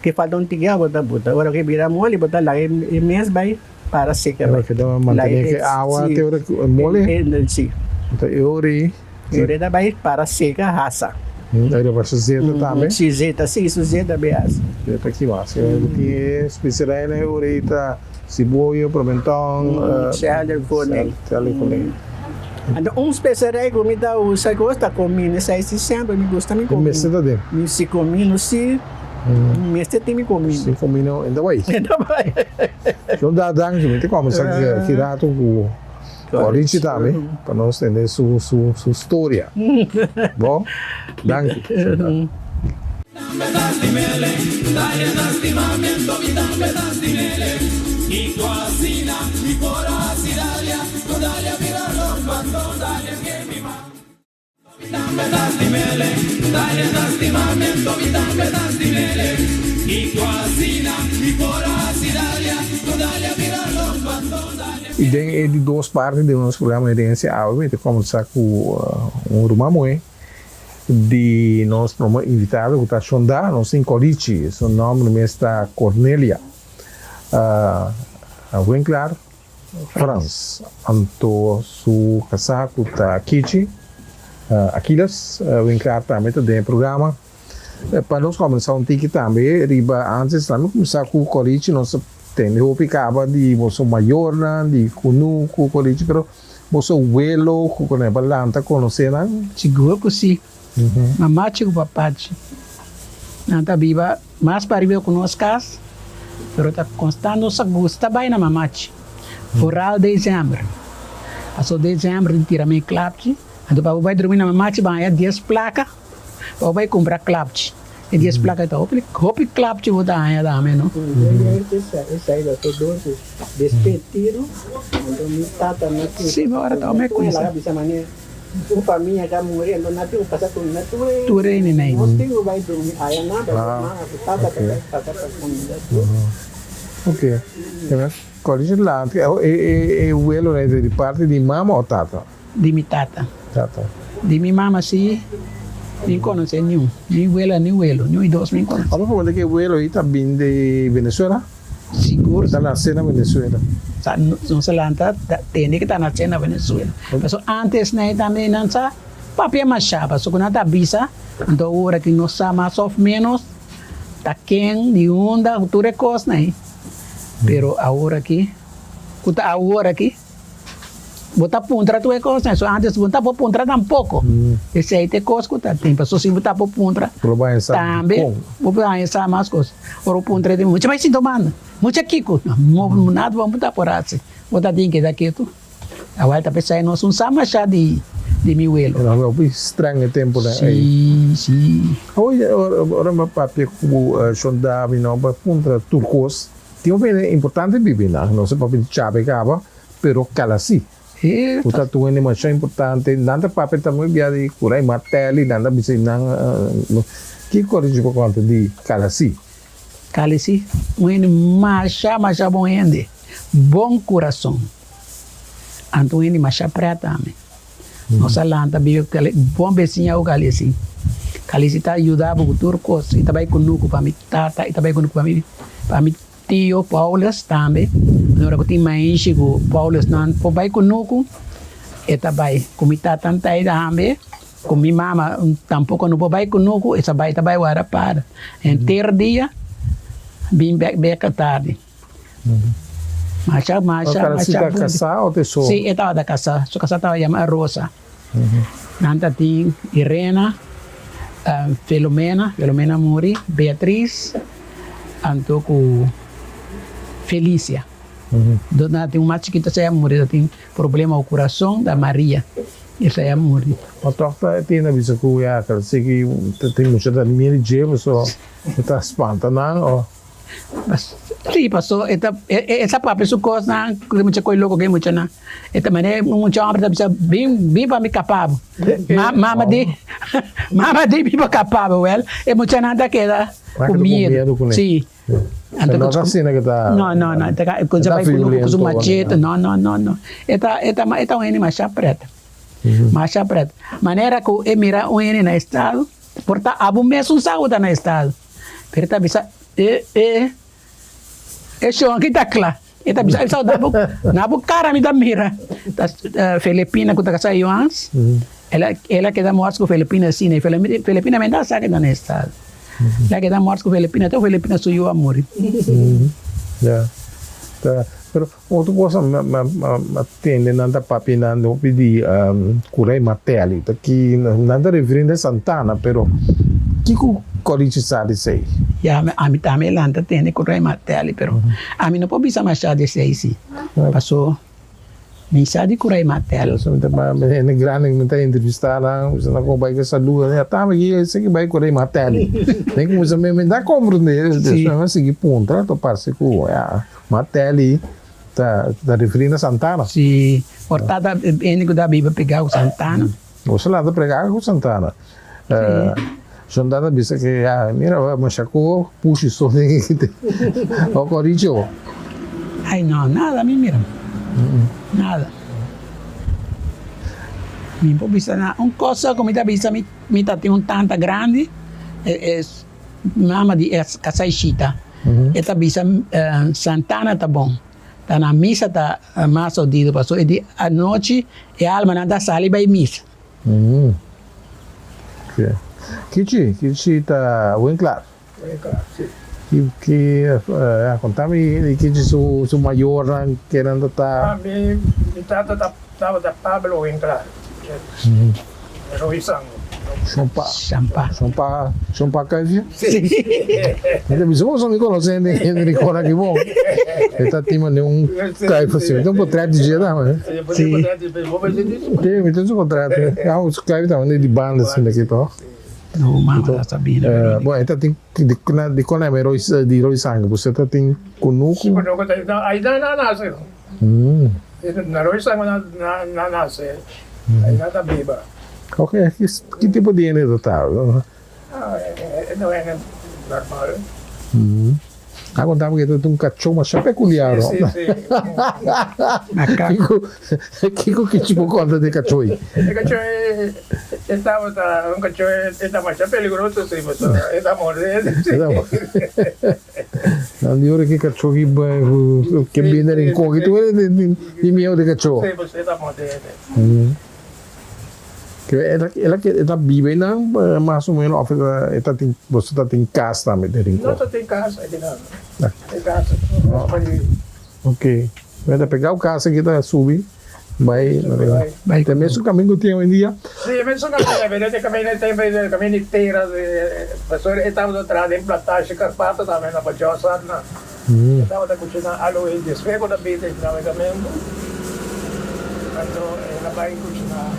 S2: ke falta un tiki bo ta buta. Ora ke bira moli bo ta laga e mes bai para seka bai.
S1: Ora ke ta mantené ke awa te ora ke moli?
S2: Si.
S1: Enton e ora ei.
S2: E ora ei ta bai para seka hasa.
S1: Ei ta basha zeta tambe?
S2: Si zeta, si su zeta bai hasa.
S1: Zeta ki mas? Bo tin e spesialeinan e ora ei ta siboyo, promenton.
S2: Sèler, konei.
S1: Sèler, konei.
S2: Anto un specerij ku mi ta usa ku ta komino esei si semper mi gusta mi komino.
S1: Mester ta den.
S2: Mi si komino si mester tin mi komino.
S1: Sin komino e ta bai.
S2: E ta bai.
S1: Yo da danki mi ta kuminsá ki rato ku Richie tambe pa nos tende su su su storia. Bo? Danki. I den e di dos parti di nos programa Herencia awe mi ta kuminsá ku un ruman muhé di nos prome invitado ku ta Shonda, nos tin Corichi, su nòmber mes ta Cornelia Winklaar Frans, anto su kasá ku ta Kichi Aquiles Winklaar tambe ta den e programa. Pa nos kòmensá un tiki tambe riba antes tambe kuminsá ku Corichi, nos a tende hopi kaba di boso mayornan, di kunuku Corichi, pero Boso welo ku ku nan lanta konosé nan?
S3: Sigur ku si. Mamachi ku papachi nan ta biba mas pariba ku nos kas, pero ta konsta nos a gusta bai na mamachi, foral desèmber. Pasobra desèmber tin tira mei klapchi, anto pa bo bai drumi na mamachi bo haña dies plaka pa bo bai kumpra klapchi. E dies plaka ta hopi hopi klapchi bo ta haña tambe no. Si bo ora ta ome kuinsa. Tur rei nei.
S1: Ok e welo di parti di mama o tata?
S3: Di mi tata.
S1: Tata.
S3: Di mi mama si mi conoce niun. Ni wela ni welo. Niun y dos mi conoce.
S1: Abo pregunta ke welo y ta bin di Venezuela?
S3: Sigur.
S1: Ta nace na Venezuela.
S3: Sa nos a lanta ta tende ke ta nace na Venezuela. Paso antes nei tambe nan sa papia masha paso ku nan ta bisa anto ora ki nos sa mas of menos ta ken di unda tur e kos nei. Pero awor aki ku ta awor aki. Bo ta puntra tur e kosnan, so antes bo no ta por puntra tampoco. Esei ta e kos ku ta tin, pasobra si bo ta por puntra tambe bo por haña sa mas kos. Ora bo puntra e di mucha bai sinta un banda, mucha kiko? Nada bo ta por hasi, bo ta tin keda ketu. Awor ta p'esei nos no sa masha di mi welo.
S1: Era hopi streng e temponan ei.
S3: Si, si.
S1: Ora mi a papia ku Shon Davi no bo a puntra tur kos. Tin un bene importante bibi nan, no se papia di chabe caba, pero cala si. Cu ta un hende masha importante, nan ta papia tambe bia di cura y martel y nan ta bisa y nan, kico Richie por conta di cala si?
S3: Cala si, un hende masha masha bon hende, bon curason, anto un hende masha pret tambe. Nos a lanta biba ku kali bon besiña ku Kalisi. Kalisi ta yuda bo ku tur kos. I ta bai kunuku pa mi tata, i ta bai kunuku pa mi pa mi tio Paulus tambe. Ora ku tin mainshi ku Paulus nan por bai kunuku, e ta bai. Ku mi tata ta ei tambe, ku mi mama tampoko no por bai kunuku, e sa bai ta bai wara para. Henter dia bin bek bek tardi. Masha, masha,
S1: Tabata
S3: masha
S1: ta
S3: bunita.
S1: kasá o te so?
S3: Sí, e tabata kasá. Su kasá tabata yama Rosa. Nan ta tin Irena, Filomena, Filomena a muri, Beatriz, anto ku Felicia. Dos nan tin un mas chikito esei a muri, ta tin problema ku kurason, ta Maria, esei a muri.
S1: Ma tòg ta e tin a bisa ku ya, sigui ta tin mucha ta mira dje, pasobra e ta spanta nan o.
S3: Sí, paso e ta e sa papia su kosnan ku e mucha koi loko ku e muchanan. E ta manera un mucha hòmber ta bisa bin bin pa mi kapa bo. Mama di mama di bin pa kapa bo wèl e muchanan ta keda ku miedu. Sí.
S1: Anto no ta asina ku ta.
S3: No no no e ta ku bai ku su machete no no no no e ta e ta e ta un hende masha prèt masha prèt manera ku e mira un hende na estado por ta abo mesun sa ku ta na estado. Pero e ta bisa, E, e, e shon aki ta kla. E ta bisa, e na bo, na bo kara mi ta mira. Ta Filipina ku ta kasa Joans, el a, el a keda mors ku Filipina asina. I Filipina men ta sa ke ta na estado. El a keda mors ku Filipina, te Filipina su yu a muri.
S1: Ya. Ta, pero otro cosa mi, mi, mi a tende nan ta papia nan hopi di Curey Martelli, ta ki nan ta refiriendo a Santana, pero kiko Corichi sa di esey?
S3: Ya, ami tambe lanta tende Curey Martelli, pero ami no por bisa masha di esey si, paso mi sa di Curey Martelli.
S1: Paso mi ta hende grandi mi ta entrevista nan, mi sa nan bai ke saluda, ya tambe ki esey ki bai Curey Martelli. Den kumsa mi ta komprende, despues mi a sigui puntra, to parse ku ya. Martelli ta referí na Santana.
S3: Si, por ta ta hende ku ta biba pegá ku Santana.
S1: Bo sa ta pegá ku Santana. Santana ta bisa ke ya mira masha ku pushi so den o koricho.
S3: Ay no, nada mi mira. Nada. Mi por bisa nada. Un cosa ku mi ta bisa mi ta tin un tanta grandi es Mama di e kasaishita e ta bisa Santana ta bon, ta na misa ta mas odido pasobra e di anochi e almanan ta sali bai misa.
S1: Kichi, Kichi ta Winklar.
S2: Winklar, si.
S1: Ki, ki, ya, konta mi di Kichi su, su mayornan, kenan ta ta.
S2: Mi, mi tata ta, tabata Pablo Winklar. Roy Sango.
S1: Shompa.
S3: Shampa.
S1: Shompa, Shompa Kuifje?
S2: Si.
S1: Mi ta bisa boso mi conoce hende hende Rincon aki bon. E ta tin mane un kuif asi. Mi tin un potret di dje tambe.
S2: Si.
S1: Si, mi tin su potret. Ya un kuif tambe di banda asina aki toch.
S3: No, mama ta sabina.
S1: Bon, e ta tin di di kon e Roy di Roy Sango. Bo ta tin kunuku.
S2: Kunuku ta ai na na nase. Na Roy Sango na na nase. Ai na ta biba.
S1: Ok, ki tipo di hende ta ta?
S2: E no hende normal.
S1: A konta mi ku e ta un kachó masha pekuliar no.
S2: Si, si, si.
S1: Makako. Kiko kichi bo konta di e kachó ei?
S2: E kachó ei e tabata un kachó e ta masha peligroso si pasobra e ta morde hende si.
S1: Nan di ora ki kachó ki ke bini na rincon ki tur hende tin miedu di kachó.
S2: Si, pasobra e ta morde hende.
S1: El a e ta biba einan mas o menos of e ta tin boso ta tin kas tambe den Rincon?
S2: No ta tin kas einan. Tin kas nos pa bibi.
S1: Ok. Mi ta pega un kas aki ta subi bai
S3: Bai.
S1: Ta e mesun kaminda ku tin oyendia?
S2: Si e mesun kaminda pero e kaminda tempo e kaminda di tera pasobra e tabata traha den plantashi Karpato tambe na Bajosa na E tabata kushina aloe despues ku ta bita e nabegamentu, anto el a bai kushina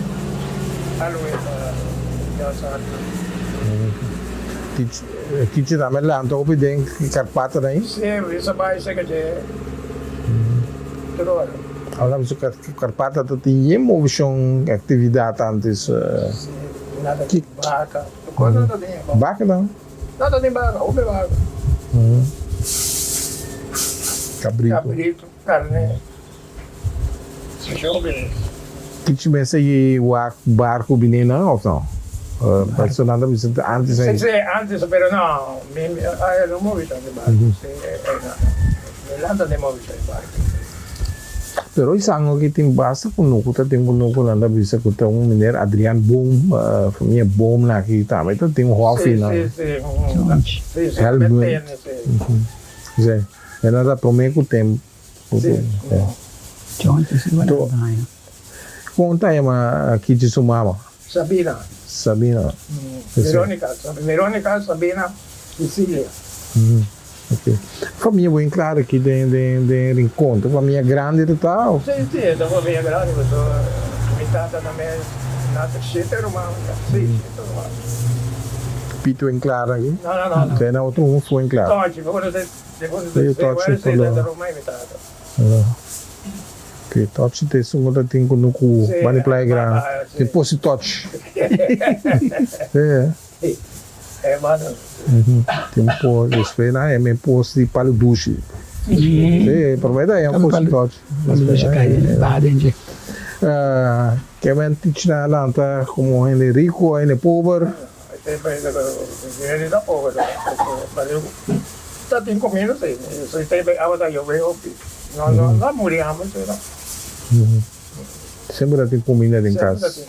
S2: aloe pa Dios-Arno.
S1: Kichi tambe lanta hopi den Karpata na ei?
S2: Si, mi sa bai seka dje tur ora.
S1: Ahora mi sa Karpata ta tin yen movishon, aktividat antes.
S2: Si, nan ta tin baka, tur kos nan ta tin.
S1: Baka nan?
S2: Nan ta tin baka, hopi baka.
S1: Cabrito.
S2: Cabrito, carne. Masha hopi mes.
S1: Kichi mester yi wak barku bini nan of no? Pasobra nan ta bisa antes
S4: Si, si, antes, pero no, mi, mi, ay, no movi tanto barku, si, no, mi lanta den movi tanto barku.
S1: Pero e sango aki tin basta kunuku, ta tin kunuku nan ta bisa ku ta un meneer Adriaan Boom, famia Boom nan aki tambe ta tin un hòfi nan.
S4: Si, si, si, si,
S1: Helmut. Si, e nan ta promé ku tempu. Kon ta yama Kichi su mama?
S4: Sabina.
S1: Sabina.
S4: Veronica, Veronica, Sabina, Cecilia.
S1: Ok. Famia bo enclara aki den den Rincon, ta famia grandi ta ta of?
S4: Si, si, e ta famia grandi pasobra mi tata tambe nata shete ruman, si, shete ruman.
S1: Pito enclara aki?
S4: No, no, no.
S1: Te na otro un fu enclara?
S4: Tochi, bo conoce
S1: Ei tochi por lo Oké, tochi ta esun ku ta tin ku no ku bani playa grandi. Tin posi tochi. Tin po despues nan e pos di palu dushi. Sí, promé ta e posi tochi.
S3: Palu dushi kai baha den dje.
S1: Kemen tichi nan a lanta komo hende riku o hende pober? Semper ta tin kuminda den kas.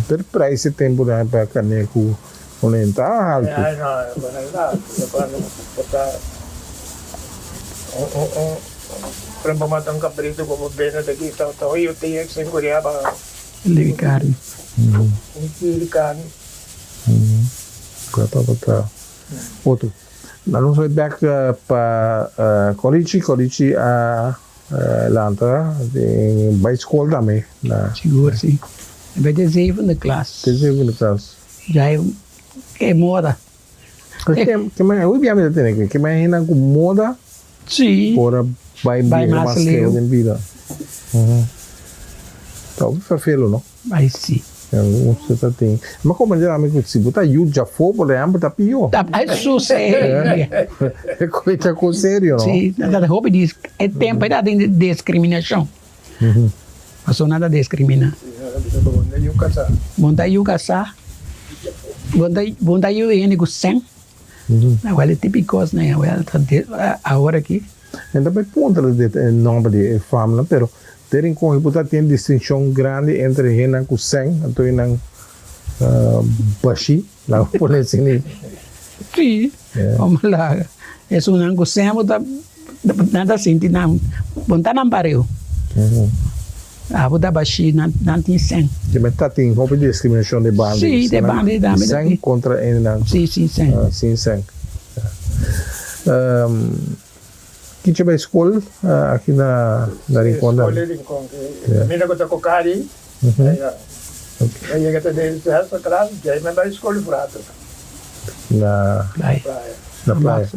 S1: Pero prijs e tempu nan pa karné ku onen ta haltu.
S4: Ora bo mata un cabrito cu bo bende ta kita ta hoy yo tin ex en Curiaba.
S3: Libi carni.
S4: Un kilo di carni.
S1: Cua tabata otro. Nan nos bai bek pa Corichi. Corichi a lanta den bai school tambe.
S3: Sigur si. E bai den zevende klas.
S1: Den zevende klas.
S3: Ya e moda.
S1: Ke manera, hopi bia mi ta tene ke, ke manera hendenan ku moda por a bai bira mas leu den bida. Ta hopi ferfelu no?
S3: Bai si.
S1: Usted ta tin. Mi a komprende tambe ku si bo ta yu djafó por ehempel ta pió.
S3: Ta eso serio.
S1: E kos ta kos serio no?
S3: Si, ta hopi di e tempo ei ta tin discriminacion. Pasobra nan ta discrimina. Bon ta yu kasá. Bon ta yu hende ku sèn. Awel e tipo di kosnan awel ta awor aki.
S1: Mi ta bai puntra di e nomber di e famnan pero den Rincon bo ta tin distinshon grandi entre hendenan ku sèn anto hendenan bashí laga pone asina.
S3: Sí, como laga esunnan ku sèn bo ta nan ta sinti nan bo no ta nan pareu. Abo ta bashí nan tin sèn.
S1: Di men ta tin hopi discriminacion di banda
S3: Sí, di banda di tambe ta
S1: sèn
S3: tin.
S1: contra hendenan
S3: Sí, sin sèn.
S1: Sin sèn. Kichi bai skol aki na Rincon
S4: Skol di Rincon. Caminda cu ta Cocari. Mi yega ta den sesta klas, djei mi bai skol di frater.
S1: Na
S3: Playa.
S1: Na playa.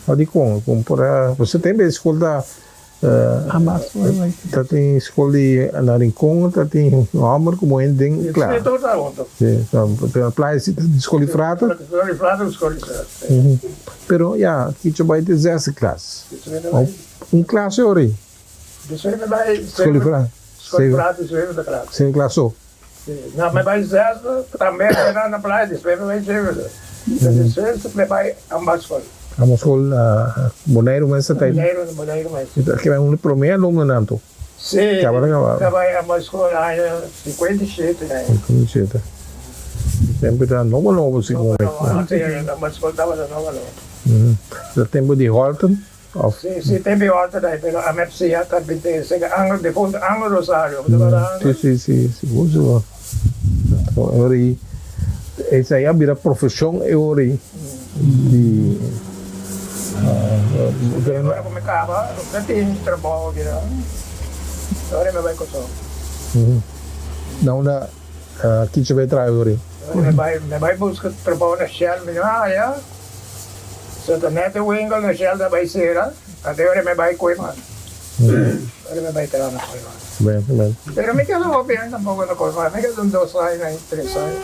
S1: Oh dikon? Kon por a, bo tin be skol ta Ta tin skol di na Rincon ta tin homber ku muhé den kla.
S4: Si tur ta huntu.
S1: Si pero na playa si ta tin skol di frater.
S4: Skol di frater ku skol di suster.
S1: Pero ya kico bai te zesde klas. Un klas e ora ei. Skol di frater.
S4: Skol di frater zevende klas.
S1: Zevende klas so.
S4: Na mi bai zesde tambe mi na playa despues mi bai zevende. Despues mi bai ambas skol.
S1: Ambas skol na Boneiru mes ta.
S4: Boneiru, Boneiru mes.
S1: Ki bai un di prome alumnonan to.
S4: Si, ta bai ambas skol aña 57.
S1: 57. Tempo ta nobo nobo segun mi.
S4: Nobo nobo, ambas skol tabata nobo nobo.
S1: Ta tempo di Holton? Of.
S4: Si, si tin bi orde dai, pero a mep sia carpintero, sega Angel, defunto Angel Rosario, bo ta kòrda Angel?
S1: Si, si, si, sigur, sigur. E ora ei, esei a bira profeshon e ora ei di.
S4: Ora ku mi kaba, mi tin trabou bira, e ora ei mi bai Kòrsou.
S1: Na unda Kichi bai traha e ora ei?
S4: Mi bai, mi bai buska trabou na Shell, mi no haya. So ta net e winkel na Shell ta bai sera, anto e ora mi bai Kooiman. Ora mi bai traha na Kooiman.
S1: Ben, ben.
S4: Pero mi keda hopi aña tampoco na Kooiman, mi keda un dos aña, tres aña.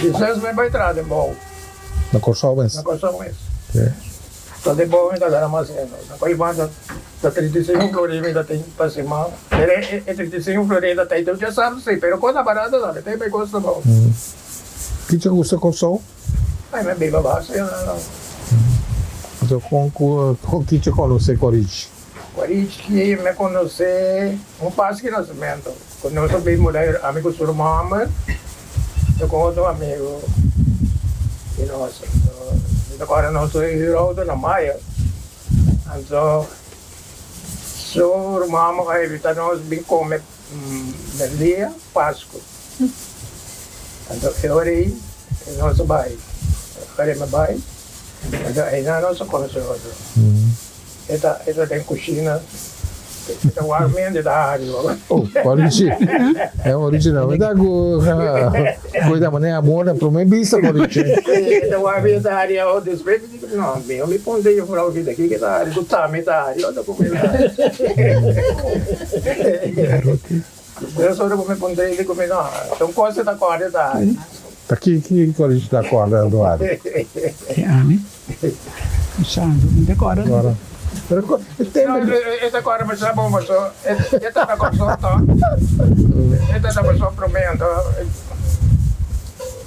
S4: Despues mi bai traha den bou.
S1: Na Kòrsou mes?
S4: Na Kòrsou mes.
S1: Sí.
S4: Ta den bo mi ta gana mas eno. Na koi banda ta 35 florin mi ta tin pa siman. Pero e 35 florin ta tei tur djasabra si, pero kos ta barato tambe, tei bay kosta bo.
S1: Kico gusta Kòrsou?
S4: Ai mi biba basta yo nan.
S1: Anto kon ku kon kico konosé Korichi?
S4: Korichi mi konosé un pas ki nasemento. Ku nos a bin muda ami ku su ruman homber i ku otro amigu di nos. Mi ta kòrda nos a hür outo na Maya. Anto su ruman homber a invita nos bin kome merdia Pasku. Anto e ora ei nos a bai. Ora mi a bai, anto einan nos a konosé otro. E ta e ta den kushina e ta wak mente e ta hari wak.
S1: Oh, Corichi. E original. Mi ta ku ku ta manera amor na prome bista Corichi.
S4: E ta wak mi e ta hari awo despues mi di no mi mi punta e jufrou aki ta kiko e ta hari ku tami ta hari ota ku mi ta hari. Despues ora ku mi punta e di ku mi no ta un kos e ta kòrda e ta hari.
S1: Ta ki ki Corichi ta kòrda do hari?
S2: E ami. Santo, mi ta kòrda.
S1: Kòrda. Pero ko e tempu.
S4: No, e ta kòrda masha bon paso e ta na Kòrsou tò. E ta na Kòrsou promé anto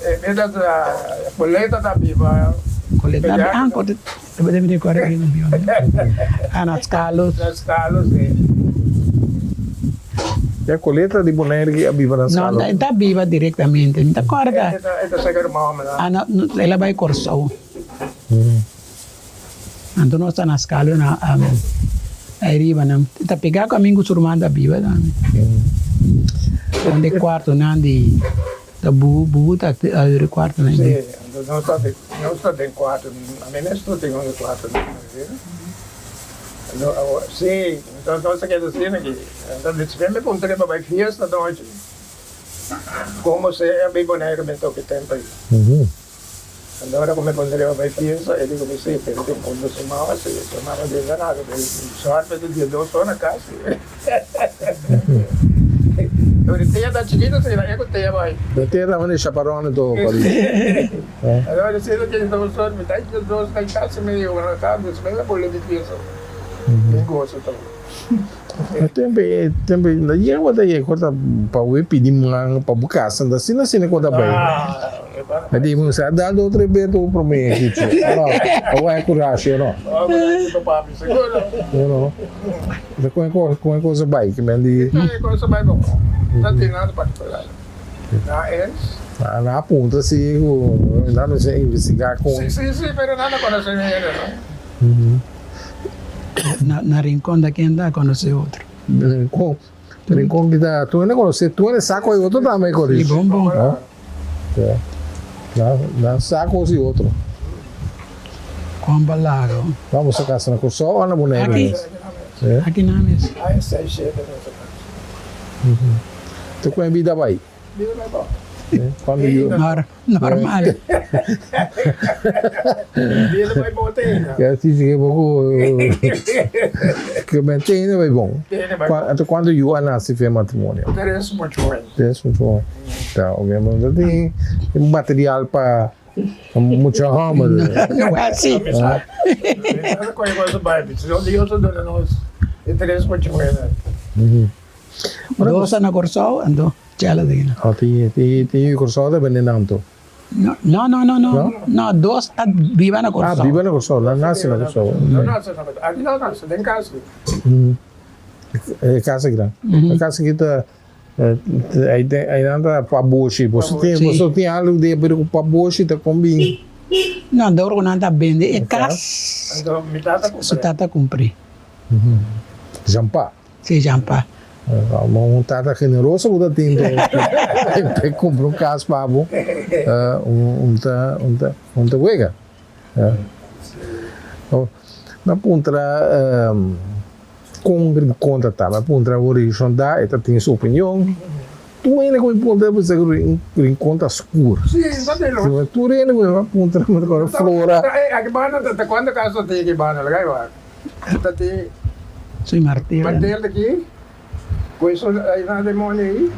S4: e ta Coleta ta biba.
S2: Coleta ta ah kote tabata mi rekòrda bien bion. Ah na Skalo.
S4: Na Skalo si.
S1: Ya Coleta di Bonaire ki a biba na Skalo.
S2: No, e ta biba direktamente. Mi ta kòrda.
S4: E ta saka ruman hòmber.
S2: Ah no, el a bai Kòrsou. Anto nos ta na Skalo na ariba nan. Ta pega ku ami ku su ruman ta biba tambe. Un di kuartonan di ta bubu bubu ta abre kuartonan.
S4: Si, nos ta nos ta den kuarto. Ami mes no tin un di kuartonan. Si, nos ta keda asina aki. Anto despues mi puntra pa bai fiesta anochi. Komo sea mi Boneiru mi toki tempu ei. Anto ora ku mi puntra riba bai fiesta, e di ku mi si, pero tin punto su mama si, su mama di ganado, pero sòrte di dia dos ora kasi. Pero tea ta chikito si, e ku tea bai.
S1: E tea ta manda chaparòn anto pa di.
S4: Anto si e tin dos ora, mi ta dia dos ta kasi medio ora ta, despues a bolbe di fiesta. Tin goso tambe.
S1: E tempu e tempu na yegua ta yegua ta pa bo pidi man pa bo casa ta asina asina ku ta bai. A di mi sa dal otro evento ku prome kichi no a wak kurashi no. No ta kon e kon e cosa bai ki men di. Nan a puntra si ku nan mester investiga kon.
S2: Na Rincon ta ken ta conoce otro.
S1: Rincon, Rincon ki ta, tur hende conoce, tur hende sa cu e otro tambe conoce.
S2: Si, bon bon.
S1: Na, na sa conoce otro.
S2: Compa Lago.
S1: Vamos a casa na Curaçao o na Bonaire?
S2: Aki, aki na mes.
S1: Te cu e bida bay?
S4: Bida bay bon.
S1: Cuando yo.
S2: Normal.
S4: Bida bay bon te ainda.
S1: Ya si si poco que me te ainda bay bon. Anto cuando yu a nace fe matrimonio?
S4: Tres mucho hoy.
S1: Tres mucho hoy. Ta ok, pero tin material pa mucho homber.
S2: No así.
S4: Tres mucho hoy.
S2: Dos na Kòrsou anto Chela ta kina.
S1: Oh tin tin tin yu Kòrsou ta bende nan anto?
S2: No no no no no no dos a biba na Kòrsou.
S1: Ah biba na Kòrsou nan nase na Kòrsou.
S4: No nase na Kòrsou aki no nase den kas aki.
S1: E kas aki nan e kas aki ta ai nan ta paboshi boso tin boso tin algu di haber ku paboshi ta kon bin?
S2: No dor ku nan ta bende e kas su tata kumpre.
S1: Jampa.
S2: Si Jampa.
S1: Un tata generoso ku ta tin pa kumpra un kas pa bo, un ta un ta un ta wega. Mi a puntra kon Rincon ta ta, mi a puntra ku Rincon ta, e ta tin su opinion. Tur hende ku mi puntra ta bisa ku Rincon ta skur. Tur hende ku mi a puntra, mi ta kore Flora.
S4: Ta tin
S2: Soy martel.
S4: Martel ta ki? Cu eso ay na demonio ayi?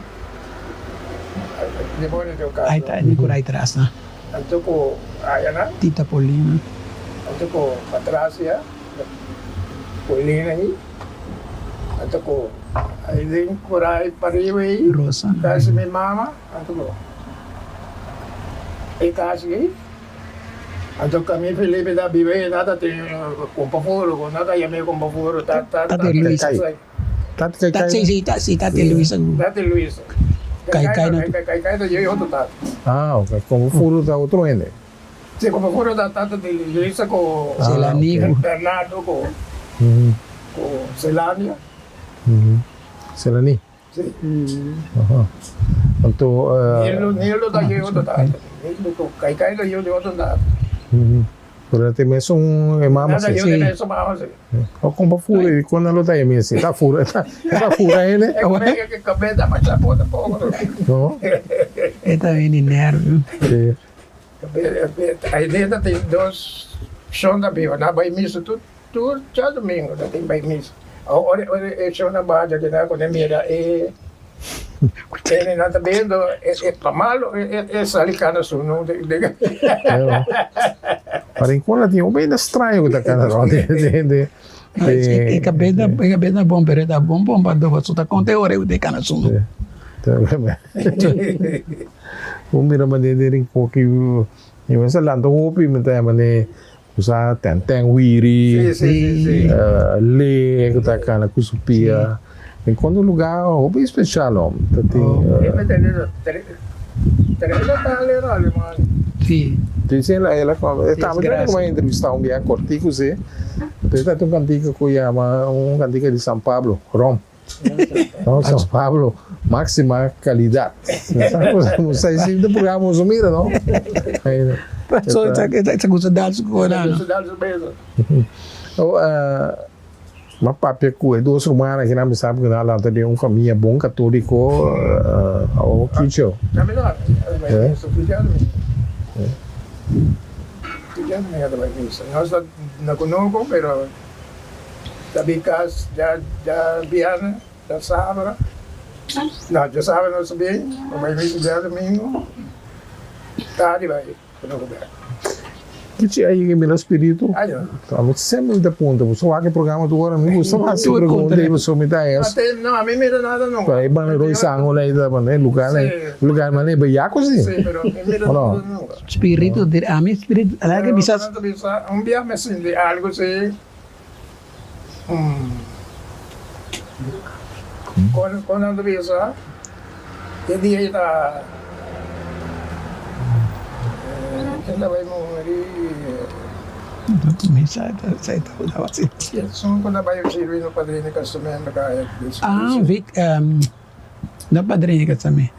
S4: Demonio den un casa.
S2: Ay ta ni cura ay tras na.
S4: Anto cu aya na.
S2: Tita Paulina.
S4: Anto ku Patracia, ku Elena ei, anto ku Aileen Coray pariba ei, kasi mi mama, anto ku e kasi ei, anto kami Felipe ta biba ei, nan ta tin Kompa Foro, ku nan ta yam'é Kompa Foro, ta ta ta
S3: Tati Luisa.
S1: Tati Kaikai.
S3: Si, si, Tati Luisa.
S4: Tati Luisa.
S3: Kaikai no.
S4: Kaikai ta yei otro tata.
S1: Ah, ok. Kompa Foro ta otro hende.
S4: Si, como furo ta tata di Luisa cu
S3: Celani cu.
S4: Bernardo cu cu Celania.
S1: Celani.
S4: Si.
S1: Aha. Anto.
S4: Nildo, Nildo ta yiu otro tata. Nildo cu Kaikai ta yiu di otro tata.
S1: Pero nan tin mesun e mama
S4: si. Nan ta yiu di mesun mama si.
S1: O como furo y con nan lo ta yami asi? Ta fura, ta fura hende?
S4: E come e come ta masha poco poco.
S1: No.
S3: E ta bini nervio.
S1: Si.
S4: Aide ta tin dos shon ta biba, nan bai misa tur tur djadumingu nan tin bai misa. Ora ora e shon a baha dje nan kuné mira e tene nan ta bendo e pa malo e sali kana sunu de.
S1: Pa Rincon nan tin un benda straño ku ta kana rònt den.
S3: E kabes e kabes ta bon pero e ta bon bon pa doba so ta konta e ora e ta kana sunu.
S1: Bo mira manera den Rincon ki mi mester lanta hopi mi ta yama ne kusa ten ten wiri le ku ta kana ku su pia. Rincon ta un lugar hopi special hom ta tin. Dicen la ela tambe ta como entrevista un bia cortico si pero ta tin un cantica cu yama un cantica di San Pablo rom no San Pablo maxima calidad sa si ta programa boso mira no.
S3: So esa gusta dal su cora no.
S1: M'a papia ku e dos rumannan aki nan mi sabi ku nan a lanta den un famia bon katoliko o kicho. Kichi a yega mira spiritu? Ami semper mi ta puntra, boso wak e programa tur ora, mi gusta hasi pregunta i boso mi ta es. Pero e banda Roy Sango la ta mane lugar na lugar mane beyaco si. O no?
S3: Spiritu ami spiritu ala ke bisa.
S4: Un bia mi sinti algo si Kon nan ta bisa e dia ei ta e ta bai muri esun ku ta bai sirbi no padrino kasamentu ka
S3: Ah Vic no padrino kasamentu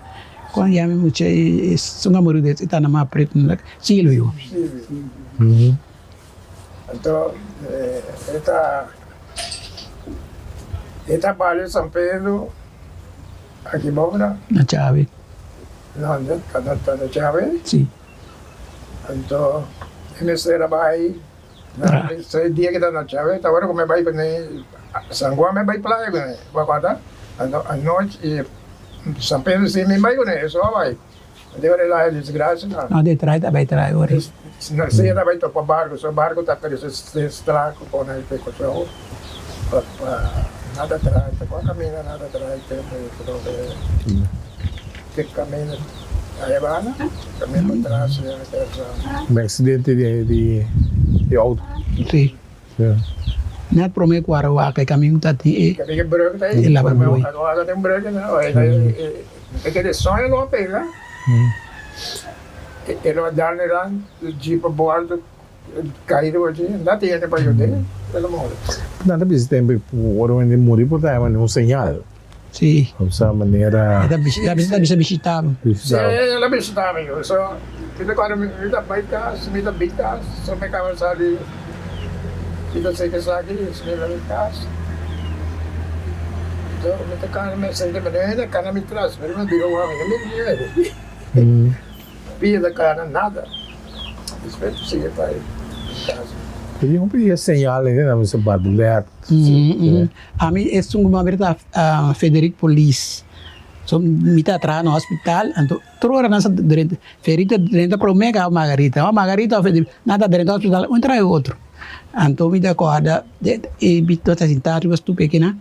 S3: kon yami mucha esun a muri des e ta na mas pretu Silvio.
S4: Silvio. Anto e ta e ta balia San Pedro aki bou na.
S3: Na Chave.
S4: No, ta na Chave?
S3: Si.
S4: Anto e mester a bai na e dia ki ta na Chave ta ora ku mi bai kuné San Juan mi bai playa kuné bo a kòrda? Anto anochi San Pedro si mi bai kuné e so a bai. Debe de la disgracia na.
S3: No de trae ta bay trae ora.
S4: No si ta bay topa barco so barco ta perece straco con el pe coso pa pa nada trae ta cua camina nada trae tempo y creo que que camina allá bana camina pa tras ya esa.
S1: Un accidente di di di auto.
S3: Si. Net prome cu Arawak e caminda ta tin e.
S4: Caminda brug ta ey.
S3: E laba boy.
S4: Arawak tin brug na e kende soño lo a pega. E lo a dal neran jeep a bordo cay riba dje na tin hende pa yude e lo muri.
S1: Nan ta bisa tempo ora un hende muri por ta haya un señal.
S3: Si.
S1: Osea manera.
S3: E ta bisa bishita bo.
S4: Si el a bishita mi. So mi ta cuando mi ta bay cas mi ta bin cas so mi caba sali mi ta seki esaki mi ta bin cas so mi ta cana mi sinti mi no hende cana mi tras pero mi bira wak mi no mira niun hende pia ta cana nada despues mi sigui bay cas.
S1: Tin hopi señal hende nan mester barbulet.
S3: Ami esun ku mabri ta Federic Polis. So mi ta traha na hospital anto tur ora nan sa drenta Federic ta drenta prome ka Margarita, o Margarita o Federic nan ta drenta hospital un trae otro. Anto mi ta kòrda e mi ta sintá riba stupi akinan,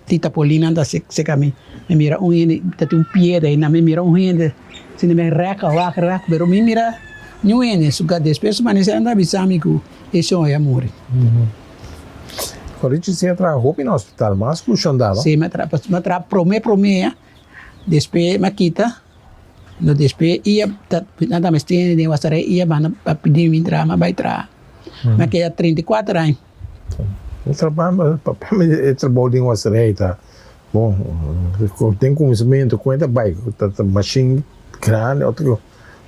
S3: Tita Polina ta seka mi, mi mira un hende ta tin un piedra einan, mi mira un hende sinti mi rèk awak rèk pero mi mira niun hende su ka despues su manesé nan ta bisa mi ku e señor ya muri.
S1: Korichi si a traha hopi na hospital mas ku Shonda no?
S3: Si mi a traha mi a traha prome prome ya despues mi a kita no despues ia ta nan ta mester den wasarei ia banda pa pidi mi traha mi a bai traha mi a keda 34 aña.
S1: E trabou papia mi e trabou den wasarei ta bon den kuminsamentu ku e ta bai ta mashin grandi otro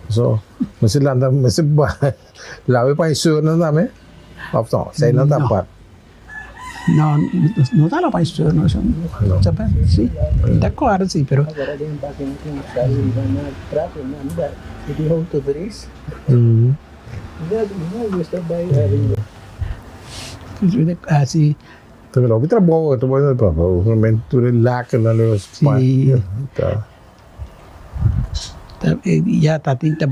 S1: so mester lanta mester Lawe pa e seurnan tambe? Of no? Esei nan ta apart?
S3: No, no ta lawa pa e seurnan. No. Si, mi ta acorda si, pero.
S2: Agora den baki nan tin sal riba na tras e nan da e di auto bris. Mi na gusta bai ariba.
S3: Asi.
S1: Pero loke trabou ta bo tur e lakernan lo
S3: Si. Ya ta tin ta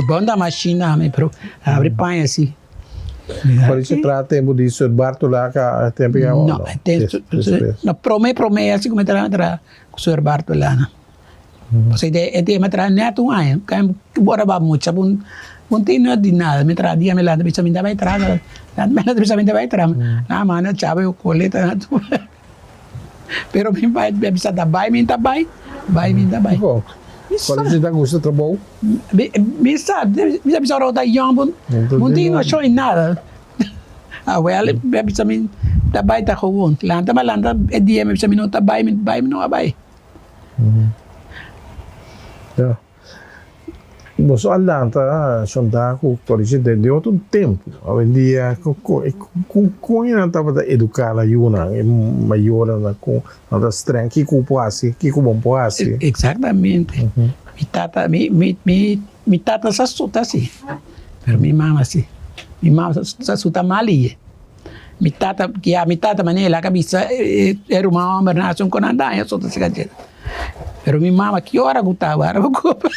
S3: bon ta machine mi pero abri paña si.
S1: Por eso tra tempo di Sir Bartola ka tempo ya
S3: No, no prome prome asi ku mi tra tra ku Sir Bartola na. Pasobra e e mi tra net un aña ora ba mucha bo no tin nota di nada mi tra dia mi lanta bisa mi ta bai traha mi lanta bisa mi ta bai traha nan a manda chaba e koleta na tur. Pero mi bai mi a bisa ta bai mi ta bai, bai mi ta bai.
S1: Bo, cual si ta gusta trabou?
S3: Mi mi sa, mi ta bisa ora bo ta yong bo no tin noshon di nada. Awel mi a bisa mi ta bai ta gewoon. Lanta mi a lanta e dia mi a bisa mi no ta bai, mi bai mi no a bai.
S1: Ya. Boso a lanta shonda ku polisha den otro tempu. Awendia kon nan tabata eduká nan yunan, e mayornan kon nan ta streng kiko bo por hasi, kiko bo no por hasi.
S3: Exactamente. Mi tata mi mi mi mi tata sa suta si, pero mi mama si, mi mama sa suta mal iye. Mi tata ya mi tata manera el a bisa e ruman hombernan asun ku nan daña sota si kacheta. Pero mi mama ki ora ku ta warda bo kurpa.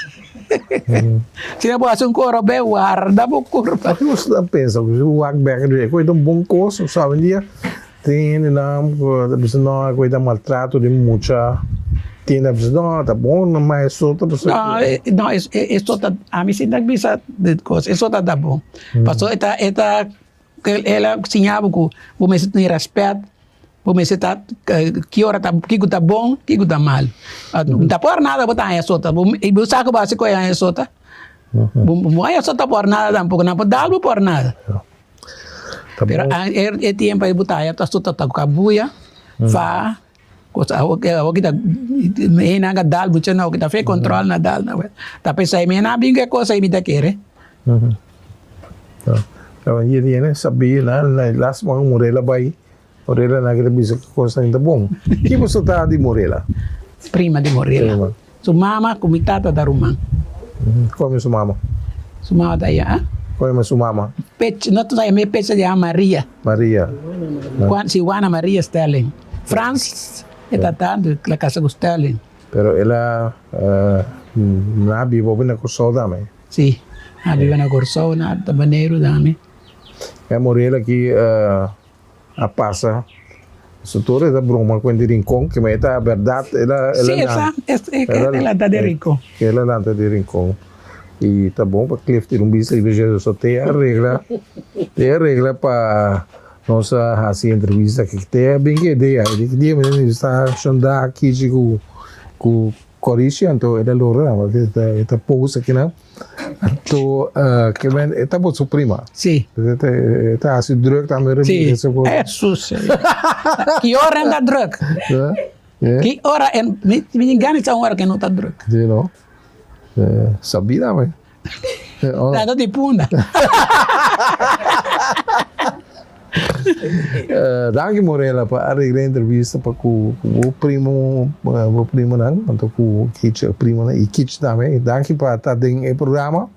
S3: Si bo hasi un koro be warda bo kurpa.
S1: Aki bo ta pensa ku si bo wak bek e koe ta un bon kos so awendia tin hendenan ku ta bisa no e koe ta maltrato di mucha tin ta bisa no ta bon ma e sota
S3: pasobra. No e sota ami si ta bisa di kos e sota ta bon pasobra e ta e ta. El a siña bo ku bo mester tene rèspèt, bo mester ta ki ora ta kiko ta bon, kiko ta mal. No ta por nada bo ta haña sota, i bo sa ku bo hasi ku e haña sota? Bo no haña sota por nada tampoko, nan por dal bo por nada. Pero e tiempo ei bo ta haña sota ta ku kabuya, fa, cosa awor ki ta hende nan a dal mucha nan awor ki ta fe control na dal nan. Ta p'esei mi nan a bin ku e kos ei mi ta kere.
S1: Tabata yena sabí na last man Morela bai Morela nan kita bisa ku kosnan ta bon. Ki boso ta di Morela?
S3: Prima di Morela. Su mama ku mi tata ta ruman.
S1: Komo su mama?
S3: Su mama ta ya.
S1: Komo su mama?
S3: Pech, no ta yama Pecha, ta yama Maria.
S1: Maria.
S3: Juan, si Juana Maria Sterling. Frans e tata la kasa ku Sterling.
S1: Pero el a na biba hopi na Kòrsou tambe.
S3: Sí, a biba na Kòrsou, na Boneiru tambe.
S1: E Muriel aki a pasa su tur e ta broma ku hende di Rincon, ke e ta bèrdat el a
S3: Sí, esa, el a lanta di Rincon.
S1: El a lanta di Rincon. I ta bon pa Cliff tira un bista riba dje, so te a regla, te a regla pa nos a hasi entrevista aki. Te a bin ku e idea, e di ki dia mi ta entrevista Shonda Kichi ku ku Corishi, anto el a logra, e ta post akinan. Anto ke men e ta boso prima?
S3: Sí.
S1: E ta hasi druk tambe riba
S3: Sí,
S1: esei kos.
S3: eso sí. Ki ora en ta druk? Ki ora en, mi tin gana di sa un ora ke no ta druk.
S1: Sí no. Sabí tambe.
S3: Lanta di punda.
S1: Danki Morela pa aregla e entrevista pa ku bo primo, bo primonan, anto ku Kitch primonan i Kitch tambe. Danki pa ta den e programa.